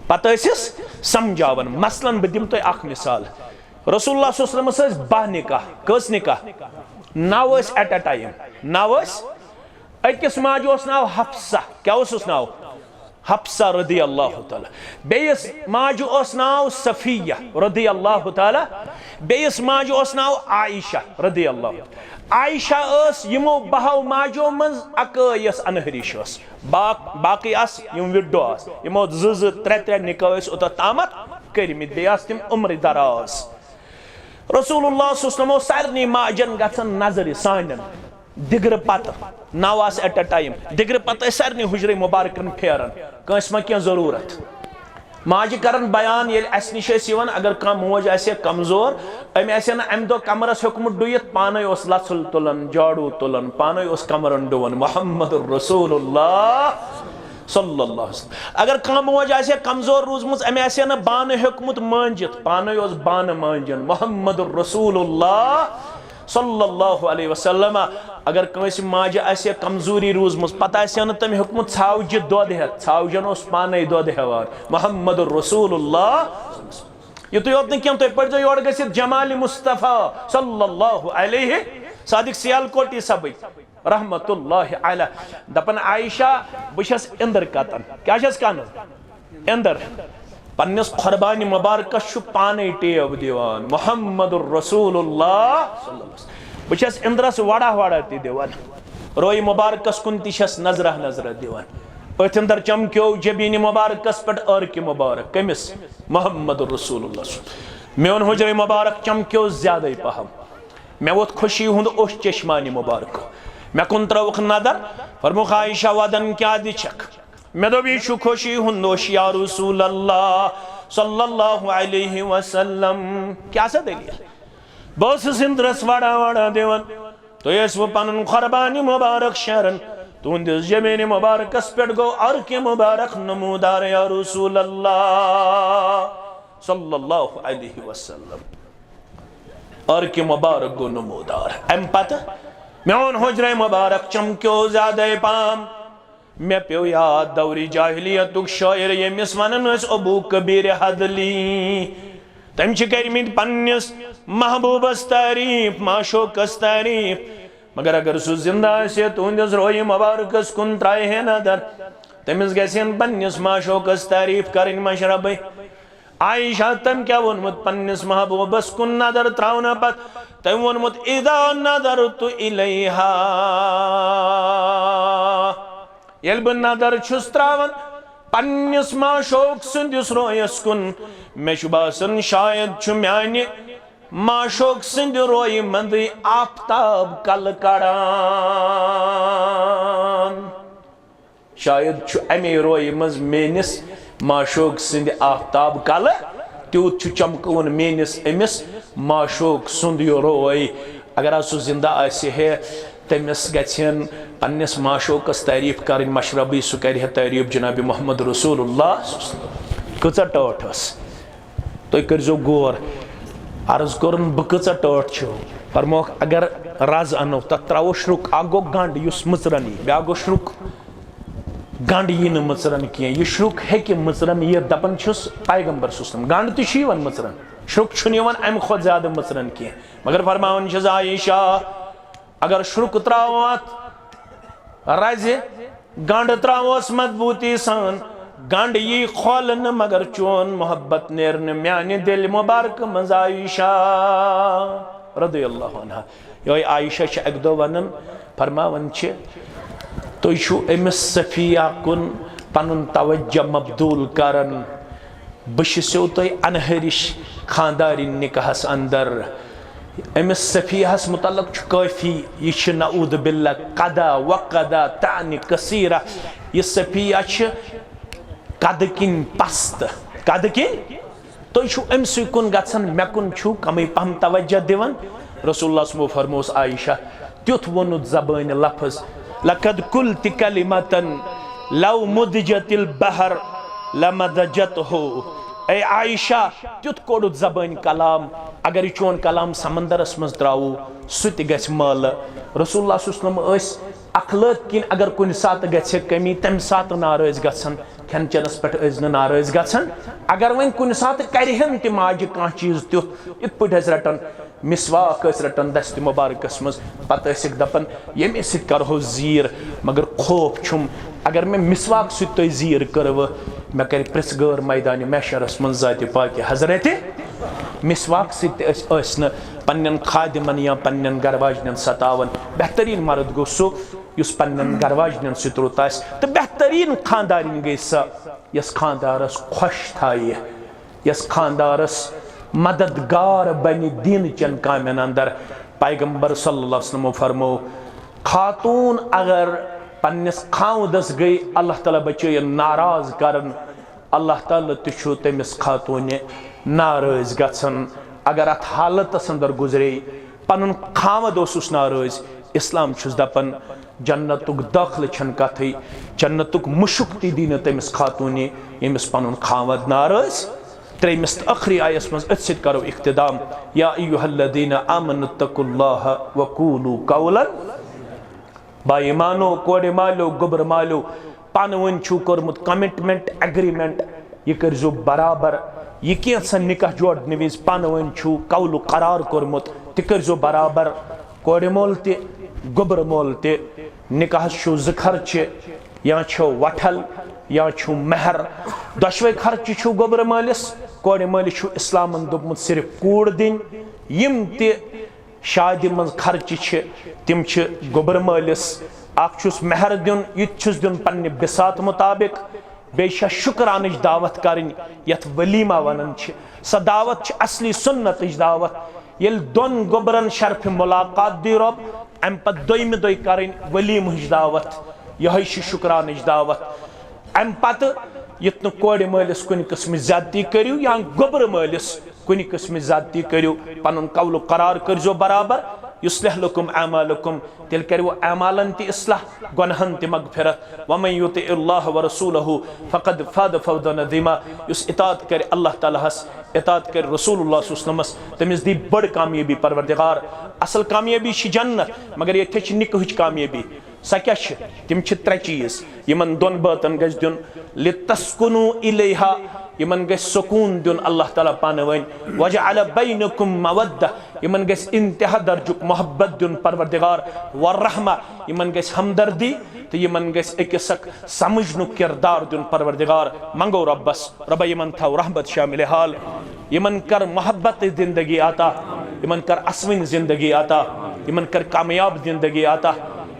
پتہٕ ٲسِس سمجھاوان۔ مثلاً، بہٕ دِمہٕ تۄہہِ اکھ مثال۔ رسول اللہ صلی اللہ علیہ وسلمس ٲسۍ باہ نکاح۔ کٔژ نکاح؟ نو ٲسۍ at a time۔ نو ٲسۍ۔ أکِس ماجہِ اوس ناو حفصہ۔ کیٛاہ اوسُس ناو؟ حفصہ رضی اللہ تعالیٰ۔ بیٚیِس ماجہِ اوس ناو صفیہ رضی اللہ تعالیٰ۔ بیٚیِس ماجہِ اوس ناو عائشہ رضی اللہ۔ عائشہ ٲس یِمو بہو ماجو منٛز اکٲے یۄس انہرِش ٲس۔ باق-، باقٕے آسہٕ یِم widow آسہٕ۔ یِمو زٕ زٕ ترٛےٚ ترٛےٚ نکاح ٲسۍ اوٚتتھ تامتھ کٔرمٕتۍ۔ بیٚیہِ آسہٕ تِم عمرِ دراز۔ رسول اللہ صلی اللہ علیہ وسلم اوس سارنٕے ماجن گژھان نظرِ سانٮ۪ن۔ دِگرٕ پتہٕ، نو آسہٕ at a time، دِگرٕ پتہٕ ٲسۍ سارنٕے حجرے مبارکن پھیران، کٲنٛسہِ ما کینٛہہ ضروٗرت۔ ماجہِ کران بیان، ییٚلہِ اسہِ نِش ٲسۍ یِوان، اگر کانٛہہ موج آسہِ ہے کمزور، أمۍ آسہِ ہے نہٕ امہِ دۄہ کمرس ہیوٚکمُت ڈُیِتھ، پانے اوس لژھُل تُلان، جاڑوٗ تُلان، پانے اوس کمرن ڈُوان۔ محمد رسول اللہ صلی اللہ علیہ وسلم۔ اگر کانٛہہ موج آسہِ ہے کمزور روٗزمٕژ، أمۍ آسہِ ہے نہٕ بانہٕ ہیوٚکمُت مٲنجِتھ، پانے اوس بانہٕ مٲنجان۔ محمد رسول اللہ صلی اللہ علیہ وسلم۔ اگر کٲنٛسہِ ماجہِ آسہِ ہے کمزوری روٗزمٕژ، پتہٕ آسہِ ہا نہٕ تٔمۍ ہیوٚکمُت ژھاوجہِ دۄد ہٮ۪تھ، ژھاوجن اوس پانے دۄد ہٮ۪وان۔ محمد رسول اللہ۔ یُتُے یوت نہٕ کینٛہہ، تُہۍ پٔرۍزیو یورٕ گٔژھِتھ جمال مصطفیٰ صلی اللہ علیہ، صادق سیالکوٹی صٲبٕکۍ رحمت اللہ علیہ۔ دپان، عائشہ، بہٕ چھَس اِندر کتان۔ کیٛاہ چھَس کنان؟ اِندر۔ پننِس قربانہِ مبارکس چھُ پانے ٹیب دِوان۔ محمد رسول اللہ۔ بہٕ چھَس اِندرس وڑا وڑا تہِ دِوان۔ روے مبارکس کُن تہِ چھَس نظرہ نظرہ دِوان۔ أتھۍ اندر چمکیو جبیٖنہِ مبارکس پٮ۪ٹھ عرقِ مبارک۔ کٔمِس؟ محمد رسول اللہ۔ میون حجرے مبارک چمکیو زیادے پہم۔ مےٚ ووٚتھ خوشی ہُنٛد اوٚش چشمانہِ مبارک۔ مےٚ کُن ترٲوٕکھ نظر، فرمووُکھ، عائشہ، ودان کیٛاہ دِ چھکھ؟ مےٚ دوٚپ، یہِ چھُ خوشی ہُنٛد اوٚش یا رسول اللہ صلی اللہ علیہ وسلم۔ کیٛاہ سا دٔلیٖل؟ بہٕ ٲسٕس اِندرس وڑا وڑا دِوان۔ تُہۍ ٲسوٕ پنُن قربانہِ مبارک شیران۔ تُہنٛدِس جبیٖنہِ مبارکس پٮ۪ٹھ گوٚو عرقِ مبارک نمودار یا رسول اللہ صلی اللہ علیہ وسلم۔ عرقِ مبارک گوٚو نمودار۔ امہِ پتہٕ میون حجرے مبارک چمکیو زیادے پہم۔ مےٚ پیوٚو یاد دورِ جاہلیتُک شٲعر، ییٚمِس ونان ٲسۍ ابو کبیر حدلی۔ تٔمۍ چھِ کٔرمٕتۍ پننِس محبوبس تعریف، معشوقس تعریف۔ مگر اگر سُہ زندٕ آسہِ ہے، تُہنٛدِس رویہِ مبارکس کُن ترایہِ ہے نظر، تٔمِس گژھِ ہن پننِس معشوقس تعریف کرٕنۍ مشربٕے۔ عائشہ، تٔمۍ کیٛاہ ووٚنمُت پننِس محبوبس کُن نظر تراونہٕ پتہٕ؟ تٔمۍ ووٚنمُت، اذا نظرت الیہا، ییٚلہِ بہٕ نظر چھُس تراوان پننِس معشوق سٕنٛدِس رویس کُن، مےٚ چھُ باسان شاید چھُ میانہِ معشوق سٕنٛدِ رویہِ منٛدٕے آفتاب کلہٕ کڑان۔ شاید چھُ اَمے رویہِ منٛز میٲنِس معشوق سٕنٛدِ آفتاب کلہٕ تیوٗت چھُ چمکوُن میٲنِس أمِس معشوق سُنٛد یہِ روے۔ اگر حظ سُہ زِندٕ آسہِ ہے، تٔمِس گژھِ ہن پننِس معشوقس تعریف کرٕنۍ مشربٕے، سُہ کرِ ہے تعریف جناب محمد رسول اللہ۔ کۭژاہ ٹٲٹھ ٲس؟ تُہۍ کٔرۍزیو غور۔ عرض کوٚرُن، بہٕ کۭژاہ ٹٲٹھ چھِو؟ فرموکھ، اگر رز انو، تتھ تراوو شرُک، اکھ گوٚو گنڈ یُس مٕژرن یی، بیاکھ گوٚو شرُک، گنڈ یی نہٕ مٕژرن کینٛہہ۔ یہِ شرُک ہیٚکہِ مٕژرن یِتھ، دپان چھُس پیغمبر صلی اللہ علیہ وسلم، گنڈ تہِ چھُ یِوان مٕژرن، شرُک چھُنہٕ یِوان امہِ کھۄتہٕ زیادٕ مٕژرن کینٛہہ۔ مگر فرماوان چھس عائشہ، اگر شرُک تراوو اتھ رزِ، گنڈ تراوس مضبوٗطی سان، گنڈ یی کھولنہٕ مگر چون محبت نیرنہٕ میانہِ دِلہِ مبارکہٕ منٛز۔ عائشہ رضی اللہ عنہا، یہوے عائشہ چھِ اکہِ دۄہ ونان، فرماوان چھِ، تُہۍ چھِو أمِس صفیہ کُن پنُن توجہ مبدول کران، بہٕ چھُسو تۄہہِ انہرِش خاندارِنۍ نکاحس اندر۔ أمِس صفیہس متعلق چھُ کٲفی، یہِ چھِ نعوذ باللہ قدا و قدا تعنی کثیرہ۔ یہِ صفیہ چھِ قدٕ کِنۍ پست، قدٕ کِنۍ۔ تُہۍ چھِو أمۍ سٕے کُن گژھان، مےٚ کُن چھِو کمٕے پہم توجہ دِوان۔ رسول اللہ صلی اللہ علیہ وسلمو فرموس عائشہ، تیُتھ ووٚنُتھ زبٲنۍ لفظ، لقد قلت کلمة لو مزجت البحر لمزجته۔ اے عائشہ، تیُتھ کوٚڑُتھ زبٲنۍ کلام، اگر یہِ چون کلام سمندرس منٛز تراوو، سُہ تہِ گژھِ مٲلہٕ۔ رسول اللہ صلی اللہ علیہ وسلم ٲسۍ اخلٲق کِنۍ اگر کُنہِ ساتہٕ گژھِ کمی، تمہِ ساتہٕ ناراض گژھان، کھٮ۪ن چٮ۪نس پٮ۪ٹھ ٲسۍ نہٕ ناراض گژھان۔ اگر وۄنۍ کُنہِ ساتہٕ کرِہن تہِ ماجہِ کانٛہہ چیٖز تیُتھ، یِتھ پٲٹھۍ ٲسۍ رٹان مسواک، ٲسۍ رٹان دستِ مبارکس منٛز، پتہٕ ٲسِکھ دپان، ییٚمے سۭتۍ کرہو زیٖر، مگر خوف چھُم، اگر مےٚ مسواک سۭتۍ تۄہہِ زیٖر کٔروٕ، مےٚ کرِ پرٛژھ گٲر میدانِ محشرس منٛز ذاتِ پاکہِ حضرتِ۔ مسواک سۭتۍ تہِ ٲسۍ، ٲسۍ نہٕ پننٮ۪ن خادمن یا پننٮ۪ن گرٕ واجنٮ۪ن ستاوان۔ بہتریٖن مرد گوٚو سُہ، یُس پننٮ۪ن گرٕ واجنٮ۪ن سۭتۍ رُت آسہِ، تہٕ بہتریٖن خاندارِنۍ گٔے سۄ، یۄس خاندارس خۄش تھایہِ، یۄس خاندارس مددگار بنہِ دیٖنہٕ چٮ۪ن کامٮ۪ن اندر۔ پیغمبر صلی اللہ علیہ وسلمو فرموو، خاتوٗن اگر پننِس خاوندس گٔے، اللہ تعالیٰ بچٲیِن ناراض کرن، اللہ تعالیٰ تہِ چھُ تٔمِس خاتوٗنہِ ناراض گژھان۔ اگر اتھ حالتس اندر گُزرے، پنُن خاوند اوسُس ناراض، اسلام چھُس دپان، جنتُک دٲخلہٕ چھَنہٕ کتھٕے، جنتُک مُشُک تہِ دی نہٕ تٔمِس خاتوٗنہِ، ییٚمِس پنُن خاوند ناراض۔ ترٛیٚیمِس تہٕ ٲخری آیس منٛز أتھۍ سۭتۍ کرو اختتام، یا ایھا الذین آمنوا اتقوا اللہ وقولوا قولا۔ با ایمانو، کورِ مالیو، گوٚبرٕ مالیو، پانہٕ ؤنۍ چھُو کوٚرمُت کمٹمنٹ، ایگریمنٹ، یہِ کٔرزیو برابر۔ یہِ کینٛژھن نکاح جوڑنہٕ وِزِ پانہٕ ؤنۍ چھُو قول و قرار کوٚرمُت، تہِ کٔرزیو برابر۔ کورِ مول تہِ، گوٚبرٕ مول تہِ۔ نکاحس چھُو زٕ خرچہِ، یا چھُو وٹھل، یا چھُو مہر۔ دۄشوے خرچہِ چھُو گوٚبرٕ مٲلِس۔ کورِ مٲلِس چھُو اسلامن دوٚپمُت صرف کوٗر دِنۍ۔ یِم تہِ شادِ منٛز خرچہِ چھِ، تِم چھِ گوٚبرٕ مٲلِس۔ اکھ چھُس مہر دیُن، یہِ تہِ چھُس دیُن پننہِ بساط مطابق۔ بیٚیہِ چھےٚ شُکرانٕچ دعوت کرٕنۍ، یتھ ولیمہ ونان چھِ۔ سۄ دعوت چھِ اصلی سُنتٕچ دعوت۔ ییٚلہِ دۄن گوٚبرن شرفِ ملاقات دی رۄب، امہِ پتہٕ دوٚیمہِ دۄہہِ کرٕنۍ ولیمہٕچ دعوت۔ یِہوٚے چھِ شُکرانٕچ دعوت۔ امہِ پتہٕ یُتھ نہٕ کورِ مٲلِس کُنہِ قٕسمٕچ زیادتی کٔرِو یا گوٚبرٕ مٲلِس کُنہِ قٕسمٕچ زیادتی کٔرِو، پنُن قول و قرار کٔرزیو برابر۔ یصلح لکم اعمالکم، تیٚلہِ کَرِ وۄنۍ اعمالن تہِ اصلاح، گۄناہن تہِ مغفرت۔ ومن یطع اللہ ورسولہ فقد فاز فوزا عظیما۔ یُس اطاعت کَرِ اللہ تعالیٰ ہس، اطاعت کَرِ رسول اللہ صلی اللہ علیہ وسلمس، تٔمِس دی بٔڑ کامیٲبی پروردگار۔ اصل کامیٲبی چھِ جنت، مگر ییٚتہِ چھِ نکاحٕچ کامیٲبی۔ سۄ کیٛاہ چھِ؟ تِم چھِ ترٛےٚ چیٖز۔ یِمن دۄن بٲژن گژھِ دیُن لِتَسْكُنُوا إِلَيْهَا، یِمن گژھِ سکوٗن دیُن اللہ تعالیٰ پانہٕ ؤنۍ۔ وَجَعَلَ بَيْنَكُمْ مَوَدَّةً، یِمن گژھِ انتہا درجُک محبت دیُن پروردگار۔ وَرَحْمَةً، یِمن گژھِ ہمدردی تہٕ یِمن گژھِ أکِس اکھ سمجھنُک کردار دیُن پروردگار۔ منگو رۄبس، رۄبہ یِمن تھاو رحمت شامل حال، یِمن کر محبت زندگی عطا، یِمن کر اسوٕنۍ زندگی عطا، یِمن کر کامیاب زندگی عطا۔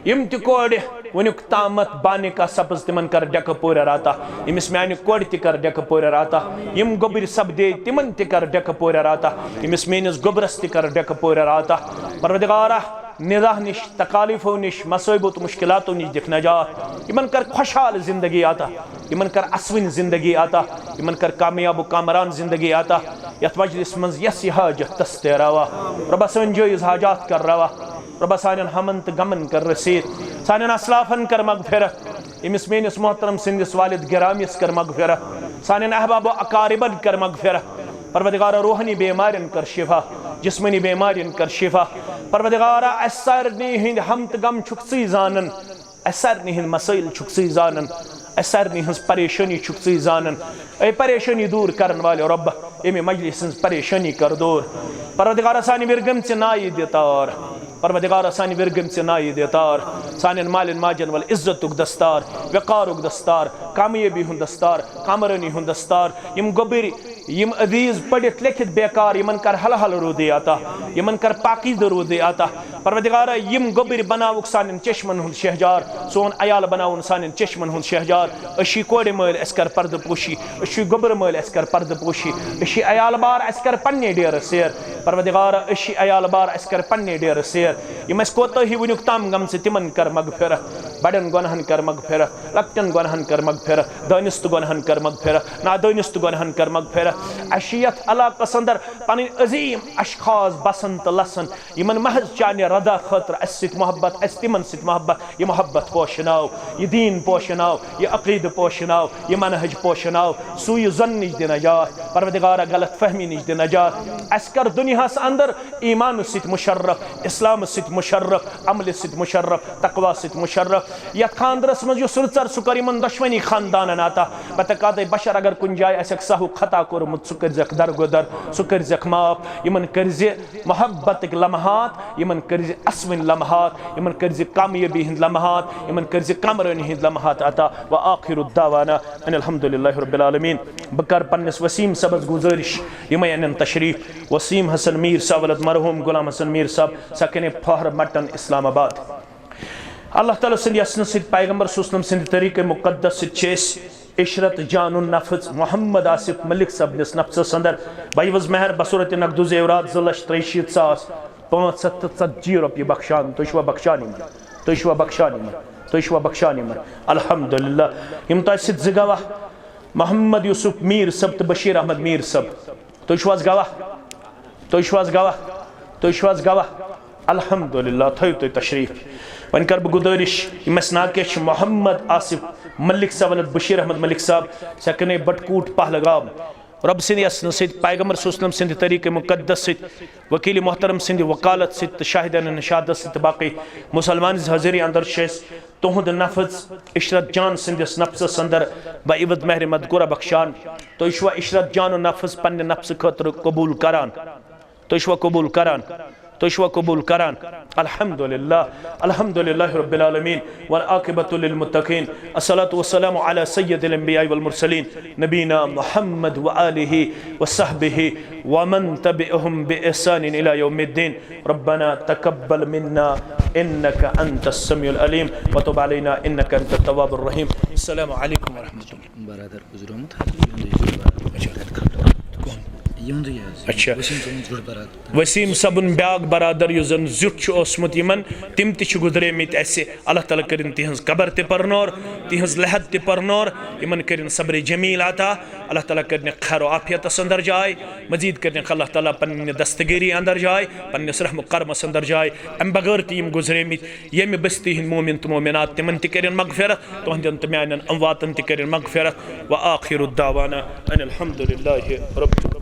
یِم تہِ کورِ وٕنیُک تامَتھ بانہِ کا سبز تِمن کر ڈٮ۪کہٕ پورٮ۪ر عطا۔ ییٚمِس میانہِ کورِ تہِ کر ڈٮ۪کہٕ پورٮ۪ر عطا۔ یِم گوٚبٕرۍ سپدے تِمن تہِ کر ڈٮ۪کہٕ پورٮ۪ر عطا۔ ییٚمِس میٲنِس گوٚبرس تہِ کر ڈٮ۪کہٕ پورٮ۪ر عطا۔ پروردگارا، نِداہ نِش، تکالیفو نِش، مصٲیبو تہٕ مُشکلاتو نِش دِکھ نجات۔ یِمن کر خۄشحال زندگی عطا۔ یِمن کر اسوٕنۍ زندگی عطا۔ یِمن کر کامیاب و کامران زندگی عطا۔ یتھ مجلس منٛز یس یہِ حاجت تس تہِ روا۔ رۄبا، سٲنۍ جٲیز حاجات کر روا۔ رۄبا، سانٮ۪ن ہمن تہٕ غمن کر رسیٖد۔ سانٮ۪ن اسلافن کر مغفرت۔ ییٚمِس میٲنِس محترم سٕنٛدِس والد گرامیس کر مغفرت۔ سانٮ۪ن احباب و اقاربن کر مغفرت۔ پروردگارا، روحانی بیمارٮ۪ن کر شفا، جسمانی بیمارٮ۪ن کر شفا۔ پروردگارا، اسہِ سارنٕے ہٕنٛدۍ ہم تہٕ غم چھُکھ ژٕے زانان۔ اسہِ سارنٕے ہٕنٛدۍ مسٲیل چھُکھ ژٕے زانان۔ اسہِ سارنٕے ہٕنٛز پریشٲنی چھُکھ ژٕے زانان۔ اے پریشٲنی دوٗر کرن والے رۄب، ییٚمہِ مجلس ہٕنٛز پریشٲنی کر دوٗر۔ پروردگارا، سانہِ وِرگٔمژِ نایہِ دِ تار۔ پروردگارا، سانہِ وِرگٔمژِ نایہِ دِ تار۔ سانٮ۪ن مالٮ۪ن ماجن ول عزتُک دستار، وقارُک دستار، کامیٲبی ہُنٛد دستار، کامرٲنی ہُنٛد دستار۔ یِم گوٚبٕرۍ، یِم عزیز پٔرِتھ لیکھِتھ بیکار، یِمن کر حل حل روٗدٕے عطا۔ یِمن کر پاکیزٕ روٗدٕے عطا۔ پروردگارا، یِم گوٚبٕرۍ بناوُکھ سانٮ۪ن چشمن ہُنٛد شہجار، سون عیال بناوُن سانٮ۪ن چشمن ہُنٛد شہجار۔ أسۍ چھِ کورِ مٲلۍ، اَسہِ کر پردٕ پوشی۔ أسۍ چھِ گوٚبرٕ مٲلۍ، اَسہِ کر پردٕ پوشی۔ أسۍ چھِ عیال بار، اَسہِ کر پننہِ ڈیرٕ سیر۔ پروردگارا، أسۍ چھِ عیال بار، اَسہِ کر پننہِ ڈیرٕ سیر۔ یِم اَسہِ کوتٲہی وٕنیُک تام گٔمژٕ، تِمن کر مغفرت۔ بڑٮ۪ن گۄنہن کر مغفرت، لۄکٹٮ۪ن گۄنہن کر مغفرت، دٲنِستہٕ گۄنہن کر مغفرت، نادٲنِستہٕ گۄنہن کر مغفرت۔ اَسہِ چھِ یتھ علاقس اندر پنٕنۍ عظیٖم اشخاص بسن تہٕ لسن، یِمن محض چانہِ رضا خٲطرٕ اَسہِ سۭتۍ محبت، اَسہِ تِمن سۭتۍ محبت، یہِ محبت پوشناو، یہِ دیٖن پوشناو، یہِ عقیدٕ پوشناو، یہِ منہج پوشناو، سوٗ یہِ ظن نِش دِ نجات، پروردگارا، غلط فہمی نِش دِ نجات۔ اَسہِ کر دُنیاہس اندر ایٖمانہٕ سۭتۍ مُشرف، اِسلامہٕ سۭتۍ مُشرف، عملہِ سۭتۍ مُشرف، تقوا سۭتۍ مُشرف۔ یتھ خاندرس منٛز یُس رٕژر، سُہ کر یِمن دۄشوٕنی خاندانن عطا۔ پتہٕ کاتے بشر اگر کُنہِ جایہِ آسٮ۪کھ سہو خطا کوٚرمُت، سُہ کٔرزٮ۪کھ درگُدر، سُہ کٔرزٮ۪کھ معاف۔ یِمن کٔرزِ محبتٕکۍ لمحات، یِمن کٔرزِ اسوٕنۍ لمحات، یِمن کٔرزِ کامیٲبی ہٕنٛدۍ لمحات، یِمن کٔرزِ کامرٲنی ہٕنٛدۍ لمحات عطا۔ و آخر دعوانا ان الحمد للہ رب العالمین۔ بہٕ کرٕ پننِس وسیٖم صٲبس گُزٲرِش، یِمے انن تشریٖف۔ وسیٖم حسن میٖر صٲب ولد مرحوٗم غلام حسن میٖر صٲب، سۄ کٕنہِ پھہر مٹن اسلام آباد۔ اللہ تعالیٰ سٕنٛدِ یژھنہٕ سۭتۍ، پیغمبر صلی اللہ علیہ وسلم سٕنٛدِ طریٖقے مقدس سۭتۍ چھِ أسۍ عشرت جان و نفس محمد آصف ملک صٲبنِس نفسس اندر بعوض مہر بصورت نقد و زیورات زٕ لچھ ترٛیہِ شیٖتھ ساس پانٛژھ ہتھ تہٕ ژتجی رۄپیہِ بخشان۔ تُہۍ چھِوا بخشان یِمن؟ تُہۍ چھِوا بخشان یِمن؟ تُہۍ چھِوا بخشان یِمن؟ الحمدللہ۔ یِم تۄہہِ سۭتۍ زٕ گواہ، محمد یوسف میٖر صٲب تہٕ بشیٖر احمد میٖر صٲب۔ تُہۍ چھِو حظ گواہ؟ تُہۍ چھِو حظ گواہ؟ تُہۍ چھِو حظ گواہ؟ الحمدللہ، تھٲیِو تُہۍ تشریٖف۔ وۄنۍ کَرٕ بہٕ گُزٲرِش، یِم اَسہِ ناکہِ چھِ محمد آصف ملک صٲب، ولد بشیٖر احمد ملک صٲب، سۄ کٕنٕے بَٹکوٗٹ پہلگام۔ رۄب سٕنٛدِ یَژھنہٕ سۭتۍ، پیغمبر صلی اللہ علیہ وسلم سٕنٛدِ طریٖقہٕ مُقدس سۭتۍ، وکیٖل محترم سٕنٛدِ وکالت سۭتۍ تہٕ شاہدانِ شہادت سۭتۍ تہٕ باقٕے مُسلمان حٲضِری اندر چھِ أسۍ تُہُنٛد نفس عشرت جان سٕنٛدِس نفسس اندر بعوض مہر مذکورہ بخشان۔ تُہۍ چھِوا عشرت جان و نفس پننہِ نفسہٕ خٲطرٕ قبول کران؟ تُہۍ چھِوا قبول کران؟ تُہۍ چھِوا قبول کران؟ الحمدللہ، الحمدللہ رب العالمین، والعاقبۃ للمتقین، الصلاۃ والسلام علی سید الانبیاء والمرسلین، نبینا محمد و آلہ و صحبہ ومن تبعهم بإحسان إلى يوم الدين. ربنا تقبل منا إنك أنت السميع العليم وتب علينا إنك أنت التواب الرحيم. السلام عليكم ورحمة الله. برادر گزریومُت حظ، یِہُنٛدُے زیُٹھ برادر۔ اچھا۔ یِہُنٛدُے حظ۔ اچھا۔ وسیٖم صٲبُن زیُٹھ برادر۔ وسیٖم صٲبُن بیٛاکھ برادر یُس زَن زیُٹھ چھُ اوسمُت یِمَن، تِم تہِ چھِ گُزریمٕتۍ اَسہِ۔ اللہ تعالیٰ کٔرِن تِہٕنٛز قبر تہِ پرنور، تِہٕنٛز لحد تہِ پرنور، یِمَن کٔرِن صبرِ جمیٖل عطا۔ اللہ تعالیٰ کٔرِنَکھ خیر و عافیتَس اندر جاے، مزیٖد کٔرِنَکھ اللہ تعالیٰ پننہِ دستگیٖری اندر جاے، پننِس رحم و کرمَس اندر جاے۔ اَمہِ بغٲر تہِ یِم گُزریمٕتۍ، ییٚمہِ بستی ہٕنٛدۍ مومن تہٕ مومنات، تِمن تہِ کٔرِن مغفرت، تُہنٛدٮ۪ن تہٕ میانٮ۪ن امواتن تہِ کٔرِن مغفرت۔ وآخر دعوانا ان الحمد للہ رب العالمین۔